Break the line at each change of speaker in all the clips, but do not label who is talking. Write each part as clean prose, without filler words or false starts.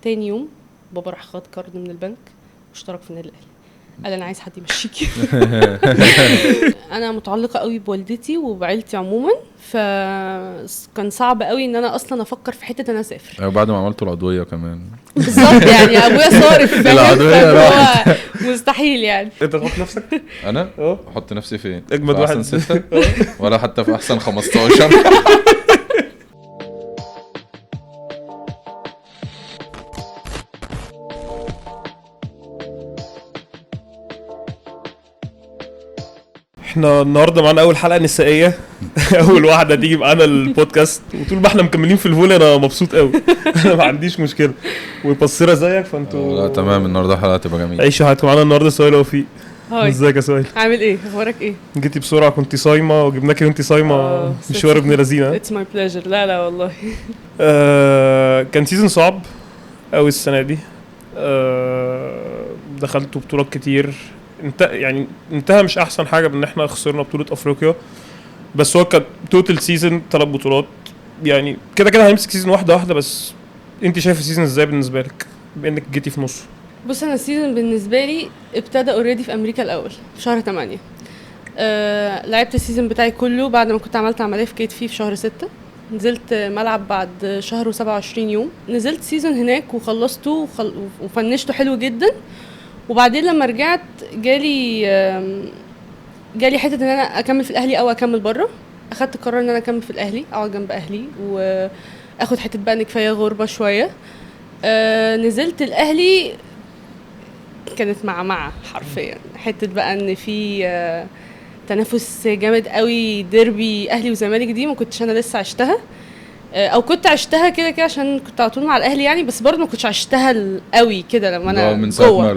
تاني يوم بابا راح خد card من البنك واشترك في النادي الاهلي، قال انا عايز حد يمشيكي. انا متعلقه قوي بوالدتي وبعيلتي عموما، فكان صعب قوي ان انا اصلا افكر في حتة انا اسافر.
ايوه بعد ما عملتوا العضوية كمان.
بالظبط، يعني ابويا صارف
العضوية راحت.
مستحيل يعني.
انت تحط نفسك؟
انا احط نفسي فين؟
اجمد واحد
احسن 6 ولا حتى في احسن 15.
احنا النهارده معانا اول حلقة نسائية، اول واحدة تيجي معانا البودكاست، وطول ما احنا مكملين في ال volley انا مبسوط قوي. انا ما عنديش مشكلة، وبصيرة زيك فانتوا
لا تمام. النهارده حلقة تبقى جميلة.
عيشوا حياتكم. معانا النهارده سهيلة وفيق.
hi،
ازيك يا سهيلة؟
عامل ايه؟ اخبارك ايه؟
جيتي بسرعة، كنت صايمه وجبناكي وانت صايمه، مشوار ابن لذينه.
it's my pleasure. لا لا والله.
كان season صعب قوي السنة دي. دخلتوا بطولات كتير، انت يعني انتهى مش احسن حاجة بان احنا خسرنا بطوله افريقيا، بس هو كان total season 3 بطولات، يعني كده كده هنمسك season واحدة واحدة. بس انت شايف ال season ازاي بالنسبة لك بانك جيتي في نصه؟
بص، انا ال season بالنسبة لي ابتدى already في امريكا الاول في شهر 8. لعبت ال season بتاعي كله بعد ما كنت عملت عملية في كتفي في شهر 6. نزلت ملعب بعد شهر و27 يوم، نزلت season هناك وخلصته وفنشته حلو جدا. وبعدين لما رجعت جالي حتة ان انا اكمل في الاهلي او اكمل بره. اخدت قرار ان انا اكمل في الاهلي، اقعد جنب اهلي واخد حتة بقى ان كفاية غربه شوية. نزلت الاهلي كانت مع حرفيا حتة بقى ان في تنافس جامد قوي، ديربي اهلي وزمالك دي ما كنتش انا لسه عشتها، او كنت عشتها كده كده عشان كنت على طول مع الاهلي يعني، بس برضه ما كنتش عشتها قوي كده لما انا
من ساعة ما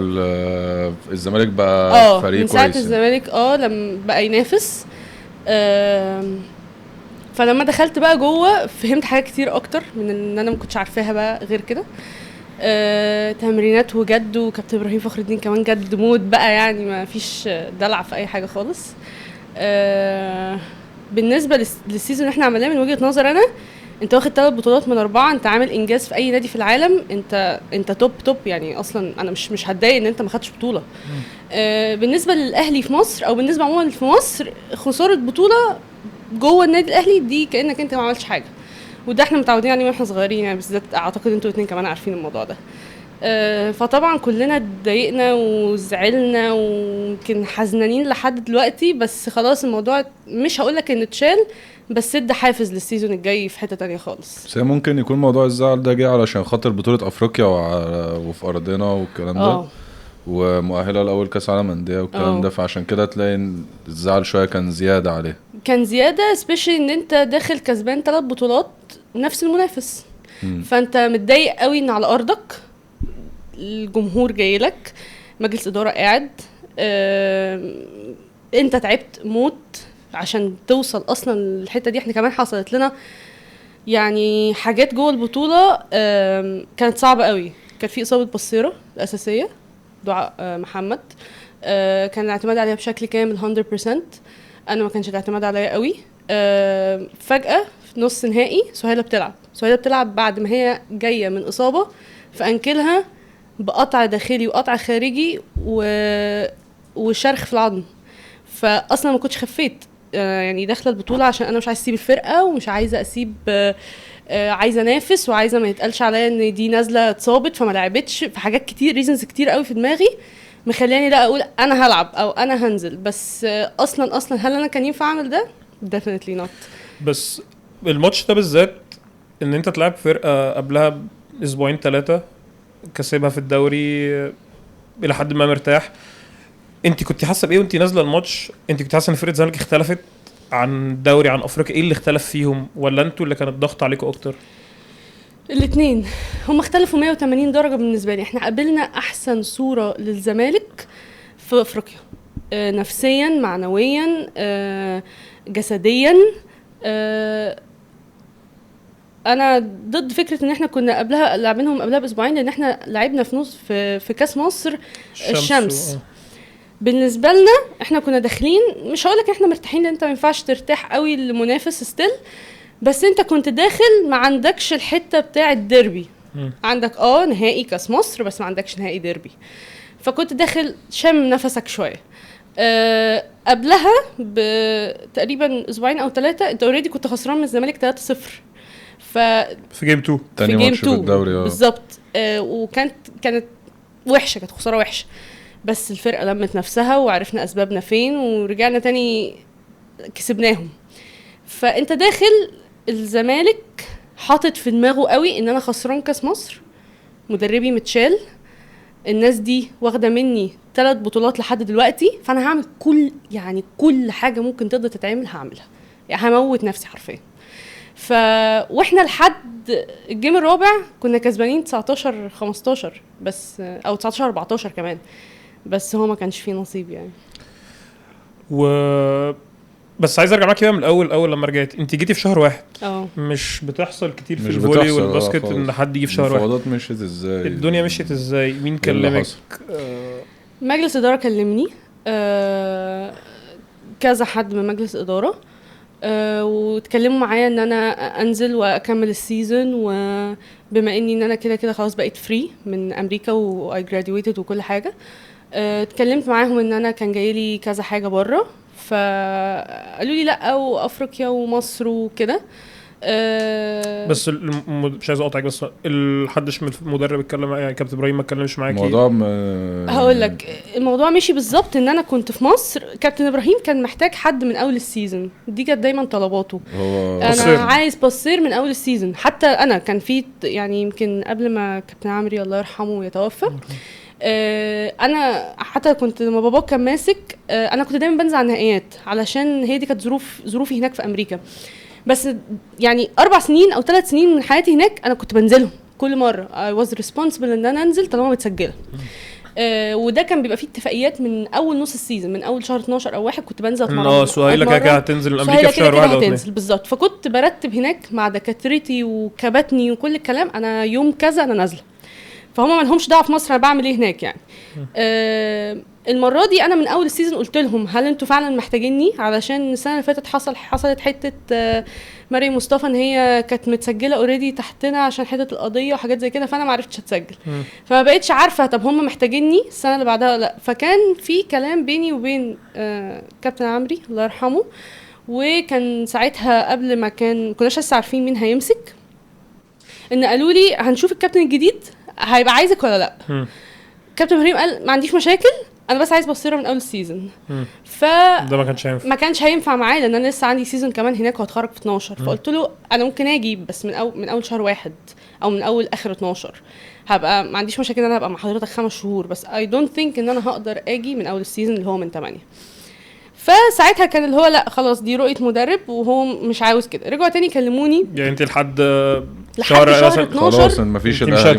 الزمالك بقى فريق
من ساعة
كويس
الزمالك لما بقى ينافس. فلما دخلت بقى جوه فهمت حاجات كتير اكتر من ان انا ما كنتش عارفاها بقى غير كده. تمرينات وجد، وكابتن ابراهيم فخر الدين كمان جد موت بقى، يعني ما فيش دلع في اي حاجة خالص. بالنسبة لل season اللي احنا عملناه من وجهه نظر انا، انت واخد 3 بطولات من 4، انت عامل انجاز في اي نادي في العالم، انت top top يعني. اصلا انا مش هتضايق ان انت ما خدتش بطوله. بالنسبة للاهلي في مصر او بالنسبة عموما في مصر، خسارة بطوله جوه النادي الاهلي دي كانك انت ما عملتش حاجة، وده احنا متعودين عليه واحنا صغيرين يعني، بالذات اعتقد انتوا الاثنين كمان عارفين الموضوع ده. فطبعا كلنا اتضايقنا وزعلنا ويمكن حزنانين لحد دلوقتي، بس خلاص الموضوع مش هقولك ان اتشال، بس ادى حافز لل season الجاي في حتة تانية خالص.
بس ممكن يكون موضوع الزعل ده جه علشان خاطر بطولة افريقيا وفي ارضنا والكلام ده، ومؤهلة لاول كاس عالم اندية والكلام ده، فعشان كده تلاقي الزعل شوية كان زيادة عليه.
كان زيادة especially ان انت داخل كسبان 3 بطولات نفس المنافس. فانت متضايق قوي ان على ارضك الجمهور جاي لك، مجلس ادارة قاعد، انت تعبت موت عشان توصل اصلا للحتة دي. احنا كمان حصلت لنا يعني حاجات جوه البطولة كانت صعبة قوي. كانت في اصابه بصيرة الاساسية دعاء محمد، كان الاعتماد عليها بشكل كامل 100%. انا ما كانش الاعتماد عليا قوي. فجاة في نص نهائي سهيلة بتلعب بعد ما هي جاية من اصابه في انكلها بقطع داخلي وقطع خارجي وشرخ في العظم، فاصلا ما كنتش خفيت يعني. داخله البطولة عشان انا مش عايزه اسيب الفرقة ومش عايزه اسيب، عايزه انافس وعايزه ما يتقالش عليا ان دي نازله اتصابت فما لعبتش. في حاجات كتير، reasons كتير قوي في دماغي مخلاني لا اقول انا هلعب او انا هنزل، بس اصلا هل انا كان ينفع اعمل ده؟ definitely not.
بس الماتش ده بالذات ان انت تلعب فرقه قبلها اسبوعين 3 كسبها في الدوري الى حد ما مرتاح، انت كنت حاسه بايه وانت نازله الماتش؟ انت كنت حاسه ان فرقه الزمالك اختلفت عن الدوري عن افريقيا؟ ايه اللي اختلف فيهم، ولا انتوا اللي كان الضغط عليكم اكتر؟
الاثنين هم اختلفوا 180 درجه بالنسبة لي. احنا قابلنا احسن صوره للزمالك في افريقيا، نفسيا، معنويا، جسديا. انا ضد فكرة ان احنا كنا قبلها لاعبينهم قبلها باسبوعين، لان احنا لعبنا في نص في كاس مصر الشمس. بالنسبة لنا احنا كنا داخلين، مش هقولك احنا مرتاحين لان انت ما ينفعش ترتاح قوي للمنافس still، بس انت كنت داخل ما عندكش الحتة بتاع الديربي. عندك نهائي كاس مصر بس ما عندكش نهائي ديربي، فكنت داخل شم نفسك شوية. قبلها بتقريبا اسبوعين او 3 انت already كنت خسران من الزمالك 3-0
في game 2،
تاني ماتش في الدوري
بالظبط. وكانت وحشة، كانت خسارة وحشة، بس الفرقة لمت نفسها وعرفنا اسبابنا فين ورجعنا تاني كسبناهم. فانت داخل الزمالك حاطط في دماغه قوي ان انا خسران كاس مصر، مدربي متشال، الناس دي واخده مني 3 بطولات لحد دلوقتي، فانا هعمل كل حاجة ممكن تقدر تتعمل هعملها، يعني هموت نفسي حرفيا. واحنا لحد ال game الرابع كنا كسبانين 19-15 بس، او 19-14 كمان، بس هو ما كانش فيه نصيب يعني.
بس عايز ارجع معاك بقى من الاول. اول لما رجعت انت جيتي في شهر 1. مش بتحصل كتير في ال volley وال basket ان حد يجي في شهر 1.
المفاوضات مشيت ازاي؟
الدنيا مشيت ازاي؟ مين كلمك؟
مجلس ادارة كلمني، كذا حد من مجلس ادارة، واتكلموا معايا ان انا انزل واكمل ال season، وبما اني ان انا كده كده خلاص بقيت free من امريكا و I graduated وكل حاجة. اتكلمت معاهم ان انا كان جايلي كذا حاجة بره، فقالوا لي لا، وافريقيا ومصر وكده.
بس مش عايز اقاطعك، بس حدش من المدرب اتكلم يعني؟ كابتن ابراهيم ما اتكلمش معاكي؟
الموضوع
هقول لك الموضوع مشي بالظبط. ان انا كنت في مصر، كابتن ابراهيم كان محتاج حد من اول ال season، دي كانت دايما طلباته، انا passer. عايز passer من اول ال season. حتى انا كان في يعني يمكن قبل ما كابتن عمري الله يرحمه يتوفى، انا حتى كنت لما بابا كان ماسك، انا كنت دايما بنزل على النهائيات علشان هي دي كانت ظروفي هناك في امريكا. بس يعني 4 سنين او 3 سنين من حياتي هناك انا كنت بنزلهم كل مرة. I was responsible ان انا انزل طالما متسجله. وده كان بيبقى فيه اتفاقيات من اول نص ال season، من اول شهر 12 او 1 كنت بنزل
اتمرن. سهيلة كده كده هتنزل امريكا في شهر 1 او 2
بالظبط. فكنت برتب هناك مع دكاترتي وكباتني وكل الكلام، انا يوم كذا انا نازله، فهم ما لهمش دعوه في مصر انا بعمل ايه هناك يعني. المرة دي انا من اول ال season قلت لهم هل انتوا فعلا محتاجيني؟ علشان السنة اللي فاتت حصلت حتة مريم مصطفى ان هي كانت متسجله already تحتنا عشان حتة القضية وحاجات زي كده، فانا ما عرفتش اتسجل، فما بقتش عارفه طب هم محتاجيني السنة اللي بعدها لا. فكان في كلام بيني وبين كابتن عمري الله يرحمه، وكان ساعتها قبل ما كناش لسه عارفين مين هيمسك، ان قالوا لي هنشوف الكابتن الجديد هيبقى عايزك ولا لا. كابتن ابراهيم قال ما عنديش مشاكل، انا بس عايز passer من اول ال season. ف
ده ما
كانش هينفع معايا لان انا لسه عندي season كمان هناك وهتخرج في 12. فقلت له انا ممكن اجي بس من اول شهر 1 او من اول اخر 12، هبقى ما عنديش مشاكل ان انا هبقى مع حضرتك 5 شهور، بس I don't think ان انا هقدر اجي من اول ال season اللي هو من 8. فساعتها كان اللي هو لا خلاص دي رؤية مدرب وهو مش عاوز كده. رجعوا تاني كلموني،
يعني انت لحد شهر
12
خلاص مفيش الاهلي،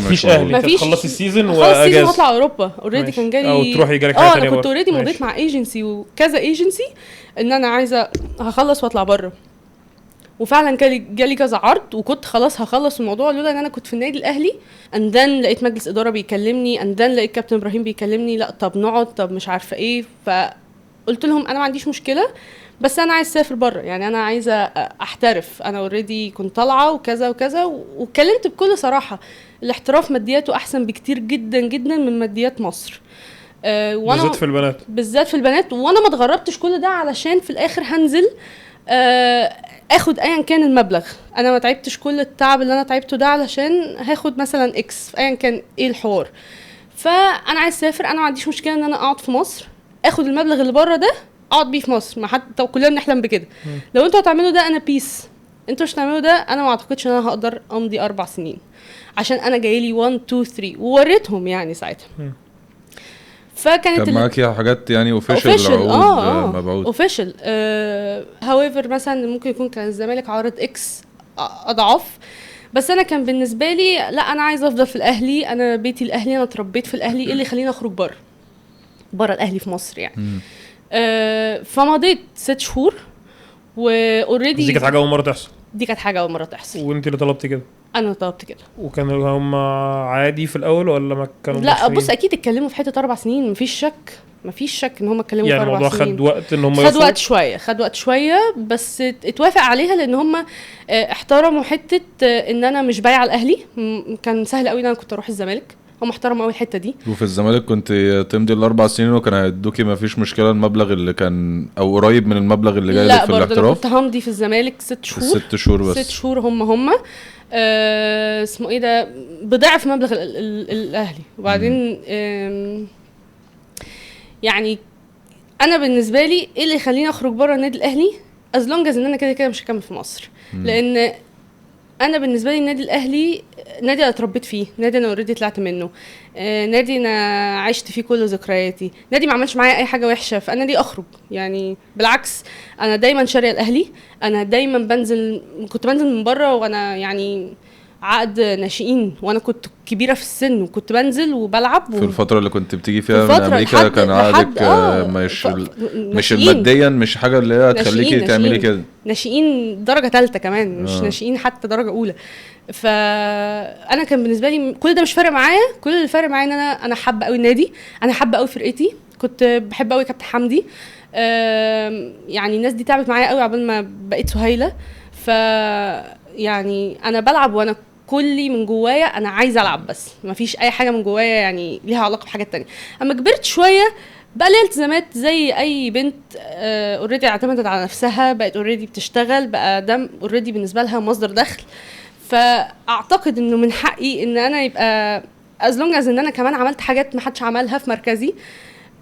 مفيش خلصي ال season واجازه،
واطلع اوروبا already. كان جالي
او تروحي جالك حاجة ثانية،
انا كنت already مضيت مع ايجنسي وكذا ايجنسي ان انا عايزه هخلص واطلع بره، وفعلا جالي كذا عرض وكنت خلاص هخلص الموضوع لولا ان انا كنت في النادي الاهلي. and then لقيت مجلس ادارة بيكلمني، and then لقيت كابتن ابراهيم بيكلمني، لا طب نقعد، طب مش عارفه ايه. فقلت لهم انا ما عنديش مشكلة، بس انا عايز اسافر بره، يعني انا عايزه احترف، انا already كنت طالعه وكذا وكذا. واتكلمت بكل صراحة، الاحتراف مادياته احسن بكتير جدا جدا من ماديات مصر،
وانا بالذات في البنات،
بالذات في البنات. وانا ما اتغربتش كل ده علشان في الاخر هنزل اخد ايا كان المبلغ، انا ما تعبتش كل التعب اللي انا تعبته ده علشان هاخد مثلا X ايا كان ايه الحوار. فانا عايز اسافر، انا ما عنديش مشكلة ان انا اقعد في مصر اخد المبلغ اللي بره ده اقعد بيه في مصر، ما حد كلنا بنحلم بكده. لو انتوا هتعملوا ده انا peace، انتوا مش هتعملوا ده انا ما اعتقدش ان انا هقدر امضي 4 سنين عشان انا جايلي 1 2 3 ووريتهم يعني ساعتها. فكانت
معاكي حاجات يعني official، عقود مبعوث
official. however مثلا ممكن يكون كان الزمالك عارض X اضعاف، بس انا كان بالنسبة لي لا، انا عايزه افضل في الاهلي، انا بيتي الاهلي، انا اتربيت في الاهلي، ايه اللي يخليني اخرج بره الاهلي في مصر يعني. فمضيت 6 شهور و already.
دي كانت حاجة اول مرة تحصل،
دي كانت حاجة اول مرة تحصل،
وانت اللي طلبتي كده؟
انا طلبت كده.
وكانوا هم عادي في الاول ولا ما كانوا؟
لا بص، اكيد اتكلموا في حتة 4 سنين مفيش شك، مفيش شك ان هم اتكلموا يعني في 4 سنين.
يعني الموضوع خد وقت ان هم
خد وقت شوية، خد وقت شوية، بس اتوافق عليها لان هم احترموا حتة ان انا مش بايعه الاهلي. كان سهل قوي ان انا كنت اروح الزمالك، هم احترموا قوي الحتة دي.
وفي الزمالك كنت تمضي ال4 سنين وكان هيدوكي ما فيش مشكلة المبلغ اللي كان او قريب من المبلغ اللي جاي لك في الاحتراف؟
لا برضه كنت همضي في الزمالك 6 شهور.
6 شهور بس،
6 شهور هم اسمه ايه ده، بضعف مبلغ الاهلي. وبعدين يعني انا بالنسبة لي ايه اللي يخليني اخرج بره النادي الاهلي as long as ان انا كده كده مش هكمل في مصر. لان انا بالنسبة لي النادي الاهلي نادي انا اتربيت فيه، نادي انا already طلعت منه، نادي انا عشت فيه كل ذكرياتي، نادي ما عملش معايا اي حاجة وحشة، فانا ليه اخرج؟ يعني بالعكس انا دايما شاريه الاهلي، انا دايما بنزل، كنت بنزل من بره وانا يعني عقد ناشئين وانا كنت كبيرة في السن، وكنت بنزل وبلعب
في الفترة اللي كنت بتيجي فيها من امريكا كان عقدك مش ماديا مش حاجة اللي هي تخليكي تعملي كده،
ناشئين درجه ثالثة كمان، مش ناشئين حتى درجه اولى. فانا كان بالنسبة لي كل ده مش فارق معايا، كل اللي فارق معايا ان انا حابة قوي النادي، انا حابة قوي فرقتي، كنت بحب قوي كابتن حمدي، يعني الناس دي تعبت معايا قوي عقبال ما بقيت سهيلة. ف يعني انا بلعب وانا كلي من جوايا انا عايزه العب، بس مفيش اي حاجة من جوايا يعني ليها علاقة بحاجات تانية. اما كبرت شوية بقى ليا التزامات زي اي بنت already اعتمدت على نفسها، بقت already بتشتغل، بقى ده already بالنسبة لها مصدر دخل. فاعتقد انه من حقي ان انا يبقى as long as ان انا كمان عملت حاجات ما حدش عملها في مركزي،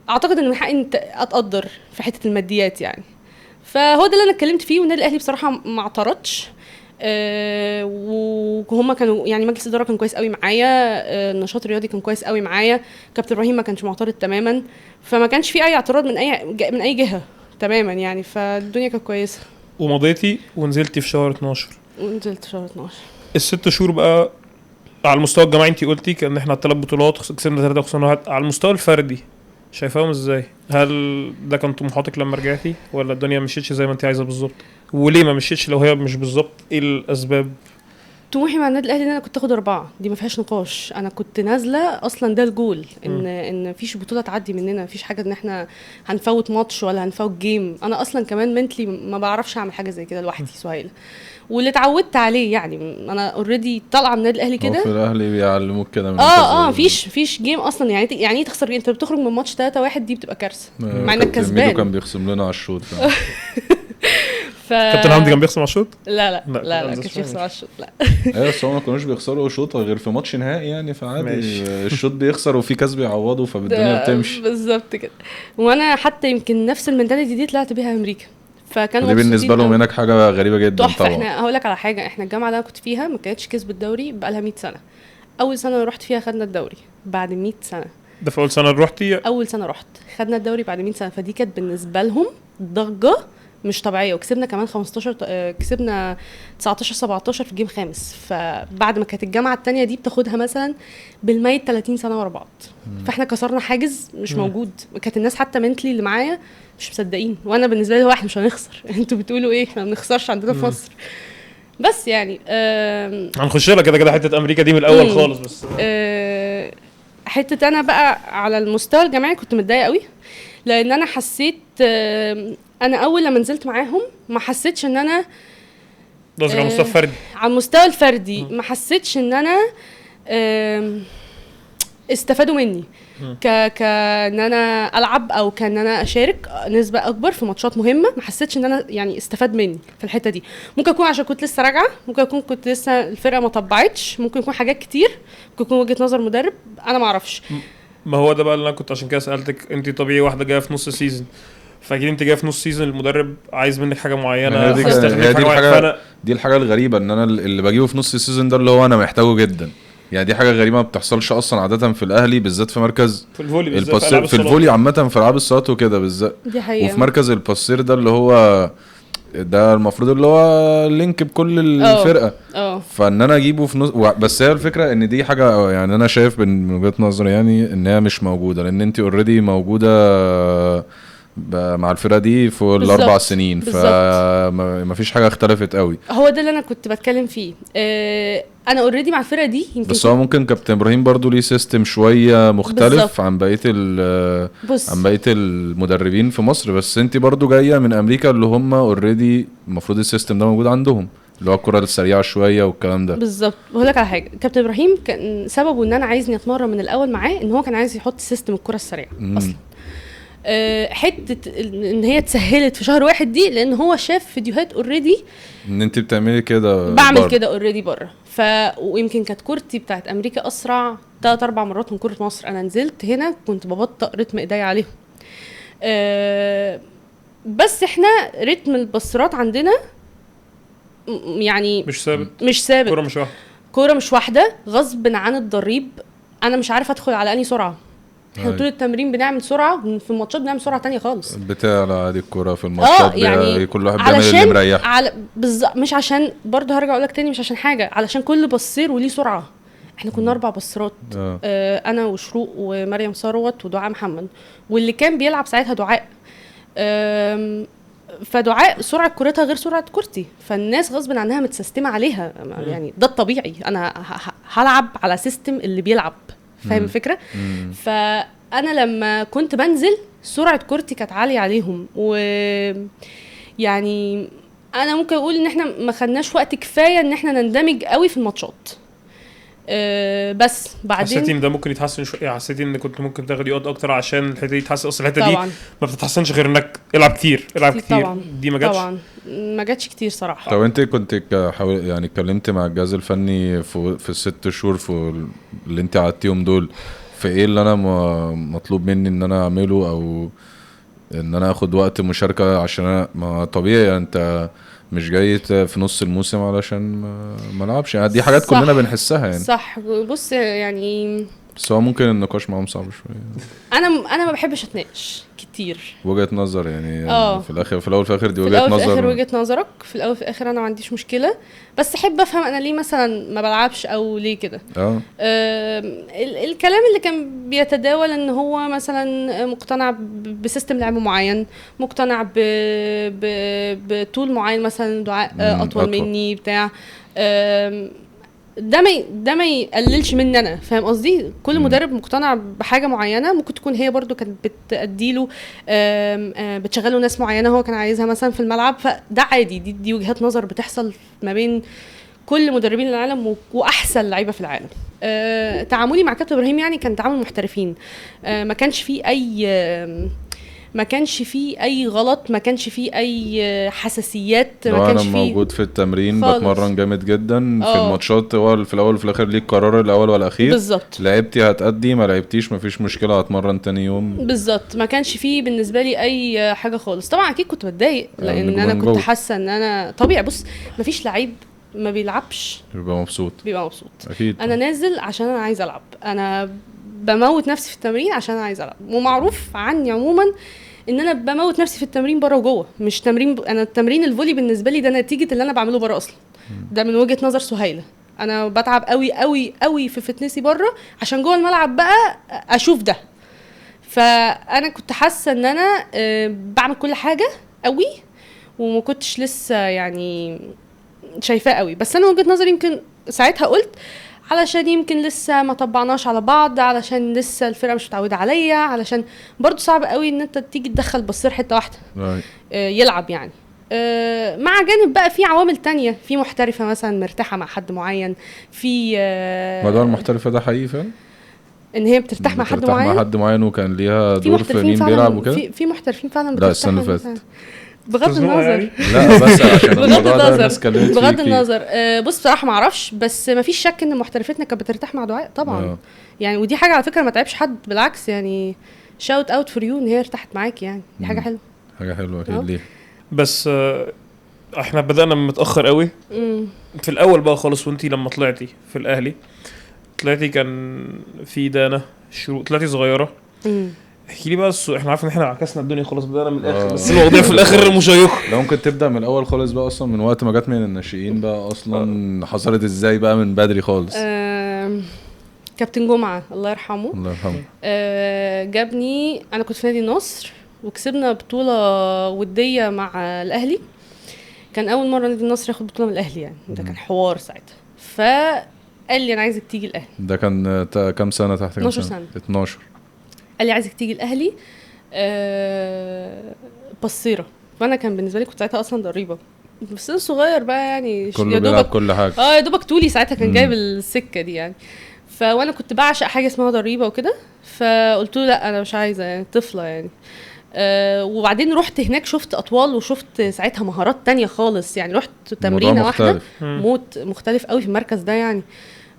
اعتقد ان من حقي ان اتقدر في حتة الماديات يعني. فهو ده اللي انا اتكلمت فيه، والنادي الاهلي بصراحة ما اعترضش، وهم كانوا يعني مجلس الادارة كان كويس قوي معايا، النشاط الرياضي كان كويس قوي معايا، كابتن ابراهيم ما كانش معترض تماما، فما كانش في اي اعتراض من اي جهة تماما يعني. فالدنيا كانت كويسة.
ومضيتي ونزلتي في شهر 12.
ونزلت في شهر 12.
ال6 شهور بقى على المستوى الجماعي انت قلتي كان احنا 3 بطولات كسبنا 3 وخسرنا 1. على المستوى الفردي شايفاهم ازاي؟ هل ده كان طموحاتك لما رجعتي ولا الدنيا مشيتش زي ما انت عايزه بالظبط؟ وليه ما مشيتش لو هي مش بالظبط؟ ايه الاسباب؟
طموحي مع النادي الاهلي ان انا كنت اخد 4، دي ما فيهاش نقاش. انا كنت نازله اصلا ده الجول، ان مفيش بطوله تعدي مننا، مفيش حاجة ان احنا هنفوت ماتش ولا هنفوت game. انا اصلا كمان mentally ما بعرفش اعمل حاجة زي كده لوحدي سهيلة، واللي اتعودت عليه يعني انا already طالعه من النادي الاهلي كده.
في الاهلي بيعلموك كده من
مفيش game اصلا يعني ايه تخسر؟ انت بتخرج من ماتش 3-1 دي بتبقى كارثة مع انك كسبان.
كان بيخصم لنا على الشوط.
كابتن حمدي كان بيخصم على الشوط؟
لا لا لا لا, لا كانش بيخصم على الشوط، لا.
ايوه بس هم ما كانوش بيخسروا شوطه غير في ماتش نهائي يعني، فعادي الشوط بيخسر وفي كاس بيعوضه، فالدنيا بتمشي
بالظبط كده. وانا حتى يمكن نفس ال mentality دي طلعت بيها امريكا، فكان
دي بالنسبة لهم هناك حاجة غريبة جدا طبعا.
احنا هقول لك على حاجة، احنا الجامعة اللي انا كنت فيها ما كانتش كسبت الدوري بقى لها 100 سنة. اول سنة رحت فيها خدنا الدوري بعد 100 سنة.
ده في اول سنة رحتي؟
اول سنة رحت خدنا الدوري بعد 100 سنة، فدي كانت بالنسبة لهم ضجه مش طبيعية. وكسبنا كمان 15، كسبنا 19 17 في game خامس. فبعد ما كانت الجامعة الثانية دي بتاخدها مثلا بالميت 30 سنة ورا بعض، فاحنا كسرنا حاجز مش موجود. كانت الناس حتى mentally اللي معايا مش مصدقين، وانا بالنسبة لي هو احنا مش هنخسر، انتوا بتقولوا ايه، احنا ما بنخسرش عندنا في مصر. بس يعني
هنخش لها كده كده حتة امريكا دي من الاول خالص. بس
حتة انا بقى على المستوى الجامعي كنت متضايقة قوي، لان انا حسيت انا اول لما نزلت معاهم ما حسيتش ان انا
قصدك على المستوى الفردي؟
على المستوى الفردي ما حسيتش ان انا استفادوا مني كان انا العب او كان انا اشارك نسبه اكبر في ماتشات مهمة. ما حسيتش ان انا يعني استفاد مني في الحتة دي. ممكن اكون عشان كنت لسه راجعه، ممكن اكون كنت لسه الفرقة ما طبعتش، ممكن يكون حاجات كتير، ممكن يكون وجهه نظر مدرب، انا ما اعرفش.
ما هو ده بقى اللي انا كنت عشان كده سالتك. انت طبيعي واحدة جاية في نص season، فاكيد انت جاية في نص season المدرب عايز منك حاجة معينة.
دي الحاجة الغريبة ان انا اللي بجيبه في نص ال season ده اللي هو انا محتاجه جدا. يعني دي حاجة غريبة ما بتحصلش اصلا عادة في الاهلي، بالذات في مركز
في ال volley،
في ال volley عامة في العاب الصالات وكده بالذات.
دي حقيقة.
وفي مركز ال passer ده اللي هو ده المفروض اللي هو link بكل الفرقة. فان انا اجيبه في نص، بس هي الفكرة ان دي حاجة يعني انا شايف من وجهه نظري يعني ان هي مش موجودة، لان انت already موجودة مع الفرقة دي في الاربع سنين، فما فيش حاجة اختلفت قوي.
هو ده اللي انا كنت بتكلم فيه. انا already مع الفرقة دي
يمكن، بس هو ممكن كابتن ابراهيم برضو ليه system شوية مختلف بالزبط. عن بقية عن بقية المدربين في مصر. بس انت برضو جاية من امريكا اللي هم already المفروض ال system ده موجود عندهم، اللي هو الكره السريعة شوية والكلام ده.
بالظبط. بقول لك على حاجة، كابتن ابراهيم كان سببه ان انا عايزني اتمرن من الاول معاه ان هو كان عايز يحط system الكره السريعة اصلا. حتة ان هي اتسهلت في شهر واحد دي لان هو شاف فيديوهات already
ان انت بتعملي كده،
بعمل كده already بره. ويمكن كانت كورتي بتاعت امريكا اسرع 3-4 مرات من كره مصر. انا نزلت هنا كنت ببطئ رتم ايديا عليهم. بس احنا رتم البصرات عندنا يعني
مش ثابت،
مش ثابت،
كورة مش واحدة،
كورة مش واحدة غصب عن الضريب. انا مش عارفه ادخل على اني سرعة. احنا طول التمرين بنعمل سرعة، في الماتشات بنعمل سرعة تانية خالص.
بتعلى عادي الكورة في الماتشات، يعني كل واحد بيعمل اللي مريحه.
مش عشان برضه هرجع اقول لك تاني، مش عشان حاجة، علشان كل بصير وليه سرعة. احنا كنا 4 بصرات، انا وشروق ومريم ثروت ودعاء محمد، واللي كان بيلعب ساعتها دعاء. فدعاء سرعة كورتها غير سرعة كورتي، فالناس غصب عنها متسيستمه عليها. يعني ده الطبيعي، انا هلعب على system اللي بيلعب، فاهم الفكرة؟ فانا لما كنت بنزل سرعة كورتي كانت عالية عليهم، و يعني انا ممكن اقول ان احنا ما خدناش وقت كفاية ان احنا نندمج قوي في الماتشات. بس بعدين
حسيتي ان ده ممكن يتحسن شوية؟ حسيتي ان كنت ممكن تاخدي وقت اكتر عشان الحتة دي تتحسن؟ اصل الحتة دي ما بتتحسنش غير انك العب كتير، العب كتير.
طبعا.
دي ما جاتش،
طبعا ما جاتش كتير صراحة.
طب انت كنت يعني اتكلمت مع الجهاز الفني في ال6 شهور في اللي انت قعدتيهم دول، في ايه اللي انا مطلوب مني ان انا اعمله، او ان انا اخد وقت مشاركة؟ عشان انا ما طبيعي انت مش جاي في نص الموسم علشان ما لعبش، يعني دي حاجات كلنا بنحسها يعني.
صح. بص يعني
بس هو ممكن النقاش معاهم صعب شوية.
انا ما بحبش اتناقش كتير.
وجهه نظر يعني. في الاخر، في الاول في الاخر دي وجهه نظر،
في الاخر وجهه نظرك، في الاول في الاخر انا ما عنديش مشكلة، بس احب افهم انا ليه مثلا ما بلعبش او ليه كده. الكلام اللي كان بيتداول ان هو مثلا مقتنع ب system لعب معين، مقتنع بطول معين، مثلا دعاء اطول مني بتاع ده ما يقللش مني انا، فاهم قصدي؟ كل مدرب مقتنع بحاجة معينة، ممكن تكون هي برضو كانت بتاديله، بتشغله ناس معينة هو كان عايزها مثلا في الملعب، فده عادي. دي وجهات نظر بتحصل ما بين كل مدربين العالم واحسن لعيبة في العالم. تعاملي مع كابتن ابراهيم يعني كان تعامل محترفين، ما كانش فيه اي غلط، ما كانش فيه اي حساسيات، ما كانش
فيه. انا موجود في التمرين خالص. بتمرن جامد جدا في الماتشات، هو في الاول وفي الاخر ليك قرار الاول والاخير.
بالظبط.
لعبتي هتأدي، ما لعبتيش مفيش مشكلة، هتمرن تاني يوم.
بالظبط. ما كانش فيه بالنسبة لي اي حاجة خالص. طبعا اكيد كنت بتضايق لان انا كنت حاسه ان انا طبيعي. بص، مفيش لعيب ما بيلعبش
بيبقى مبسوط،
بيبقى مبسوط
اكيد.
انا نازل عشان انا عايز العب، انا بموت نفسي في التمرين عشان انا عايز العب، ومعروف عني عموما ان انا بموت نفسي في التمرين بره وجوه، مش تمرين انا التمرين ال volley بالنسبة لي ده نتيجة اللي انا بعمله بره اصلا. ده من وجهه نظر سهيلة، انا بتعب قوي قوي قوي في fitness ي بره عشان جوه الملعب بقى اشوف ده. فانا كنت حاسه ان انا بعمل كل حاجة قوي، وما كنتش لسه يعني شايفاه قوي. بس انا وجهه نظري يمكن ساعتها قلت علشان يمكن لسه ما طبعناش على بعض، علشان لسه الفرقة مش متعوده عليا، علشان برضو صعب قوي ان انت تيجي تدخل بصير حتة واحدة يلعب يعني. مع جانب بقى في عوامل تانية، في محترفه مثلا مرتاحة مع حد معين، في
موضوع المحترفه ده حقيقي فعلا
ان هي بترتاح مع حد معين،
مع حد معين، وكان ليها دور في مين بيلعب وكده.
في محترفين فعلا بترتاح.
لا السنة اللي فاتت
بغض النظر،
لا بس عشان الموضوع ده الناس اتكلمت فيه
بغض النظر. بص بصراحة ما اعرفش، بس ما فيش شك ان محترفتنا كانت بترتاح مع دعاء طبعا. يعني ودي حاجة على فكرة ما تعبش حد، بالعكس يعني shout out for you ان هي ارتاحت معاك، يعني دي حاجة حلوة،
حاجة حلوة اكيد. ليه
بس احنا بدانا متاخر قوي في الاول بقى خالص. وانتي لما طلعتي في الاهلي، طلعتي كان في دانا شروق، طلعتي صغيرة. احكي لي بقى، احنا عارفين ان احنا عكسنا الدنيا خلاص، بدأنا من الاخر، بس الموضوع في الاخر مشيق.
لو ممكن تبدا من الاول خالص بقى، اصلا من وقت ما جت من الناشئين بقى، اصلا حصلت ازاي بقى من بدري خالص؟
كابتن جمعه الله يرحمه،
الله يرحمه،
جابني. انا كنت في نادي النصر، وكسبنا بطوله وديه مع الاهلي. كان اول مرة نادي النصر ياخد بطوله من الاهلي يعني، ده كان حوار ساعتها. فقال لي انا عايزك تيجي الاهلي.
ده كان كام سنة تحت؟
12 سنة.
12.
قال لي عايزك تيجي الاهلي بصيرة. فانا كان بالنسبة لي كنت ساعتها اصلا ضريبة، بس انا صغير بقى يعني،
كله بيلعب كل حاجة.
يا دوبك طولي ساعتها كان جايب السكة دي يعني. فوانا كنت بعشق حاجة اسمها ضريبة وكده، فقلت له لا انا مش عايزه يعني، طفله يعني. وبعدين رحت هناك شفت اطوال وشفت ساعتها مهارات تانية خالص يعني، رحت تمرينه واحدة موت مختلف قوي في المركز ده يعني.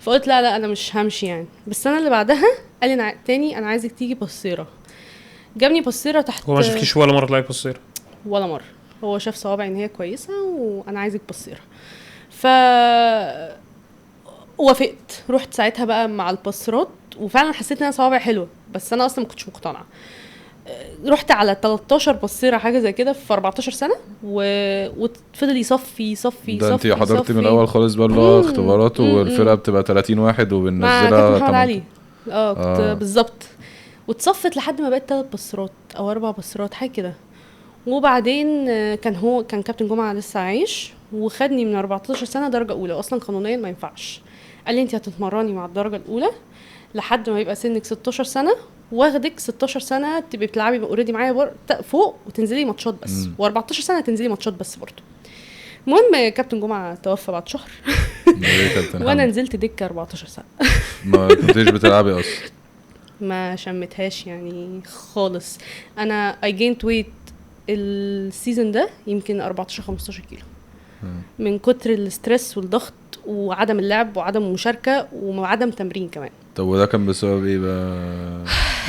فقلت لا لا انا مش همشي يعني. بس السنة اللي بعدها قال لي أنا تاني انا عايزك تيجي بصيرة. جابني بصيرة تحت.
هو ما شافكيش ولا مرة طلعي بصيرة؟
ولا مرة. هو شاف صوابعي ان هي كويسة وانا عايزك بصيرة، ف وافقت. رحت ساعتها بقى مع البصرات، وفعلا حسيت ان انا صوابعي حلوة، بس انا اصلا ما كنتش مقتنعة. رحت على 13 بصيرة حاجة زي كده في 14 سنة، وفضل يصفي يصفي
ده. انت حضرتي من الاول خالص بقى اللي هو اختبارات، والفرقة بتبقى 30 واحد وبننزلها
محمد علي. كنت بالظبط. وتصفت لحد ما بقت 3 بصرات او 4 بصرات حاجة كده. وبعدين كان كابتن جمعه لسه عايش، وخدني من 14 سنة درجه اولى. اصلا قانونيا ما ينفعش. قال لي انت هتتمرني مع الدرجة الاولى لحد ما يبقى سنك 16 سنة، واخدك 16 سنة تبقي بتلعبي already معايا فوق وتنزلي ماتشات بس، و14 سنة تنزلي ماتشات بس برضه. المهم كابتن جمعه توفى بعد شهر وانا نزلت دكه 14 سنة.
ما كنتيش بتلعبي اصلا؟
ما شمتهاش يعني خالص. انا I gained weight ال season ده يمكن 14-15 كيلو من كتر ال stress والضغط وعدم اللعب وعدم المشاركة وعدم تمرين كمان.
طب وده كان بسبب ايه بقى؟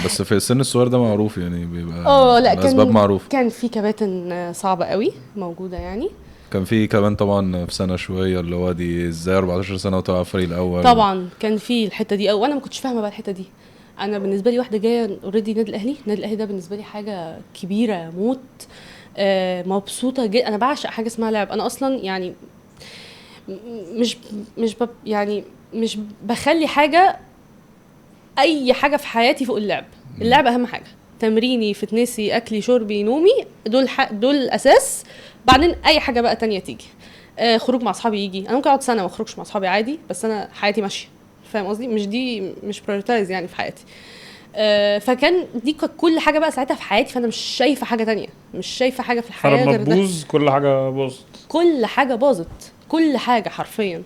بس في السن الصغير ده معروف يعني، بيبقى
لا
الاسباب معروف.
كان في كباتن صعبة قوي موجودة يعني.
كان في كمان طبعا في سنة شوية اللي هو دي ازاي 14 سنة وطلع فريق الاول.
طبعا كان في الحتة دي، وانا ما كنتش فاهمه بقى الحتة دي. انا بالنسبة لي واحدة جاية already النادي الاهلي، النادي الاهلي ده بالنسبة لي حاجة كبيرة موت. مبسوطة جدا. انا بعشق حاجة اسمها لعب. انا اصلا يعني مش مش يعني مش بخلي حاجة، اي حاجة في حياتي فوق اللعب. اللعب اهم حاجة. تمريني، fitness ي، اكلي، شربي، نومي، دول الاساس. بعدين اي حاجة بقى تانية تيجي. خروج مع اصحابي يجي. انا ممكن اقعد سنة ما اخرجش مع اصحابي عادي، بس انا حياتي ماشية، فاهم قصدي؟ مش دي مش prioritize يعني في حياتي. فكان دي كل حاجة بقى ساعتها في حياتي، فانا مش شايفه حاجة تانية، مش شايفه حاجة في الحياة غير ده.
بوظ كل حاجة، باظت
كل حاجة، باظت كل حاجة حرفيا.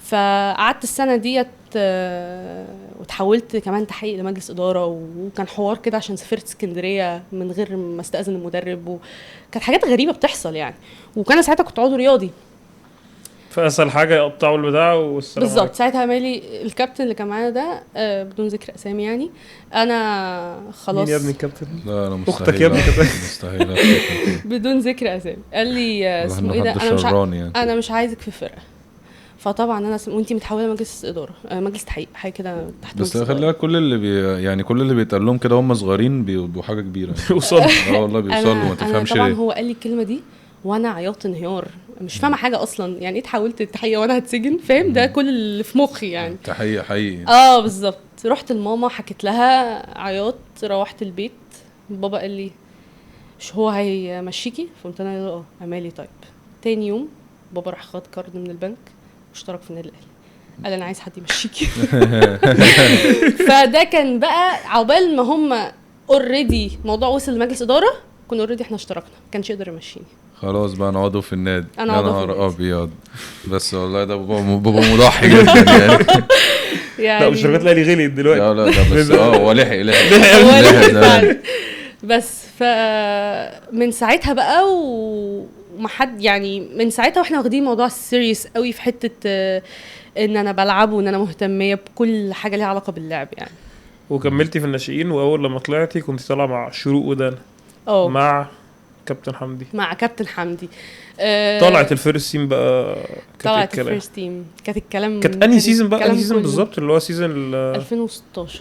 فقعدت السنة ديت وتحولت كمان تحقيق لمجلس ادارة، وكان حوار كده عشان سافرت اسكندرية من غير ما استاذن المدرب، وكانت حاجات غريبة بتحصل يعني. وكان ساعتها كنت عضو رياضي،
فاسهل حاجة يقطعوا البتاع والسلام.
بالظبط. ساعتها مالي الكابتن اللي كان معانا ده، بدون ذكر اسامي يعني، انا خلاص.
مين يا ابني الكابتن؟
لا انا مستحيل.
اختك يا ابني كابتن.
مستحيل.
بدون ذكر اسامي. قال لي اسمه ايه ده، انا مش عايزك في فرقه. فطبعا انا وانتي متحوله مجلس ادارة، مجلس تحقيق حاجة كده تحت.
بس خلي بالك كل اللي يعني كل اللي بيتقال لهم كده هم صغيرين بيبقوا حاجة كبيرة يعني.
بيوصلوا.
والله بيوصلوا، ما تفهمش
ليه. طبعا هو قال لي الكلمة دي وانا عياط انهيار، مش فاهمه حاجة اصلا يعني ايه اتحولت التحية وانا هتسجن، فاهم؟ ده كل اللي في مخي يعني.
تحية حقيقي.
بالظبط. رحت لماما حكيت لها عياط. روحت البيت بابا قال لي مش هو هيمشيكي؟ فقلت انا امالي. طيب تاني يوم بابا راح خد كارد من البنك واشترك في النادي الاهلي، قال انا عايز حد يمشيكي. فده كان بقى عقبال ما هم already موضوع وصل لمجلس ادارة، كنا already احنا اشتركنا، ما كانش يقدر يمشيني.
خلاص بقى نقعدوا في النادي. يا نهار ابيض. بس والله ده بابا مضحي جدا يعني.
لا مش شركات الاهلي غليت دلوقتي.
لا لا ده بس هو لحق.
بس فمن ساعتها بقى وما حد يعني، من ساعتها واحنا واخدين موضوع serious قوي في حتة ان انا بلعب وان انا مهتميه بكل حاجة ليها علاقة باللعب يعني.
وكملتي في الناشئين، واول لما طلعتي كنت طالعه مع شروق ودانا مع كابتن حمدي.
مع كابتن حمدي
طلعت ال first team بقى.
طلعت ال first team كانت الكلام.
كانت انهي season بقى؟ انهي season بالظبط؟ اللي هو season
2016.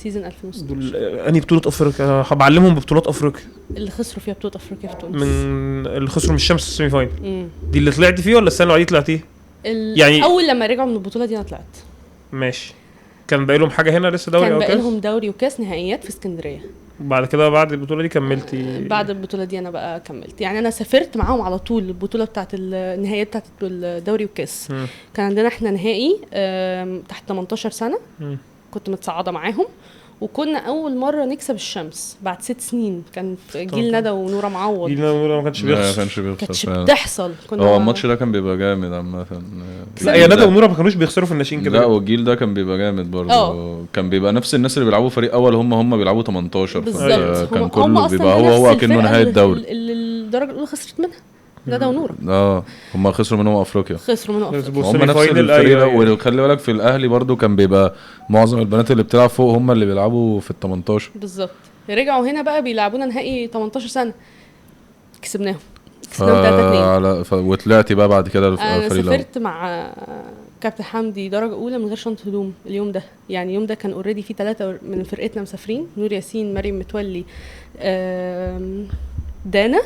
season 2016.
انهي بطوله افريقيا؟ بعلمهم ببطولات افريقيا
اللي خسروا فيها بطوله افريقيا في تونس،
من اللي خسروا من الشمس ال semi final. دي اللي طلعتي فيه ولا السنة اللي طلعتي
يعني؟ اول لما رجعوا من البطولة دي انا طلعت.
ماشي. كان باقي لهم حاجة هنا لسه؟ دوري
كان
او كاس؟
باقي لهم دوري وكاس نهائيات في اسكندرية.
بعد كده بعد البطولة دي كملتي؟
بعد البطولة دي انا بقى كملت، يعني انا سافرت معاهم على طول البطولة بتاعه النهائية بتاعه الدوري والكاس. كان عندنا احنا نهائي تحت 18 سنة. كنت متصعده معاهم، وكنا اول مرة نكسب الشمس بعد 6 سنين. كان في جيل ندى ونوره معوض.
جيل ندى ونوره ما كانش بيخسر،
كانتش بتحصل.
هو الماتش ده كان بيبقى جامد عامة.
لا يا ندى ونوره ما كانوش بيخسروا في الناشئين كده.
لا والجيل ده كان بيبقى جامد برضه. كان بيبقى نفس الناس اللي بيلعبوا فريق اول هم بيلعبوا 18.
بالظبط،
كان كله بيبقى هو كأنه نهاية الدوري.
الدرجة الاولى خسرت منها ندى ونوره.
هم خسروا منهم افريقيا،
خسروا
هم نفس الفريق. وخلي بالك في الاهلي برضو كان بيبقى معظم البنات اللي بتلعب فوق هم اللي بيلعبوا في ال 18.
بالظبط. رجعوا هنا بقى بيلعبونا نهائي 18 سنة، كسبناهم 3-2.
وطلعتي بقى بعد كده
الفريق. انا سافرت مع كابتن حمدي درجه اولى من غير شنطه هدوم اليوم ده. يعني اليوم ده كان already في 3 من فرقتنا مسافرين، نور ياسين، مريم متولي، دانا.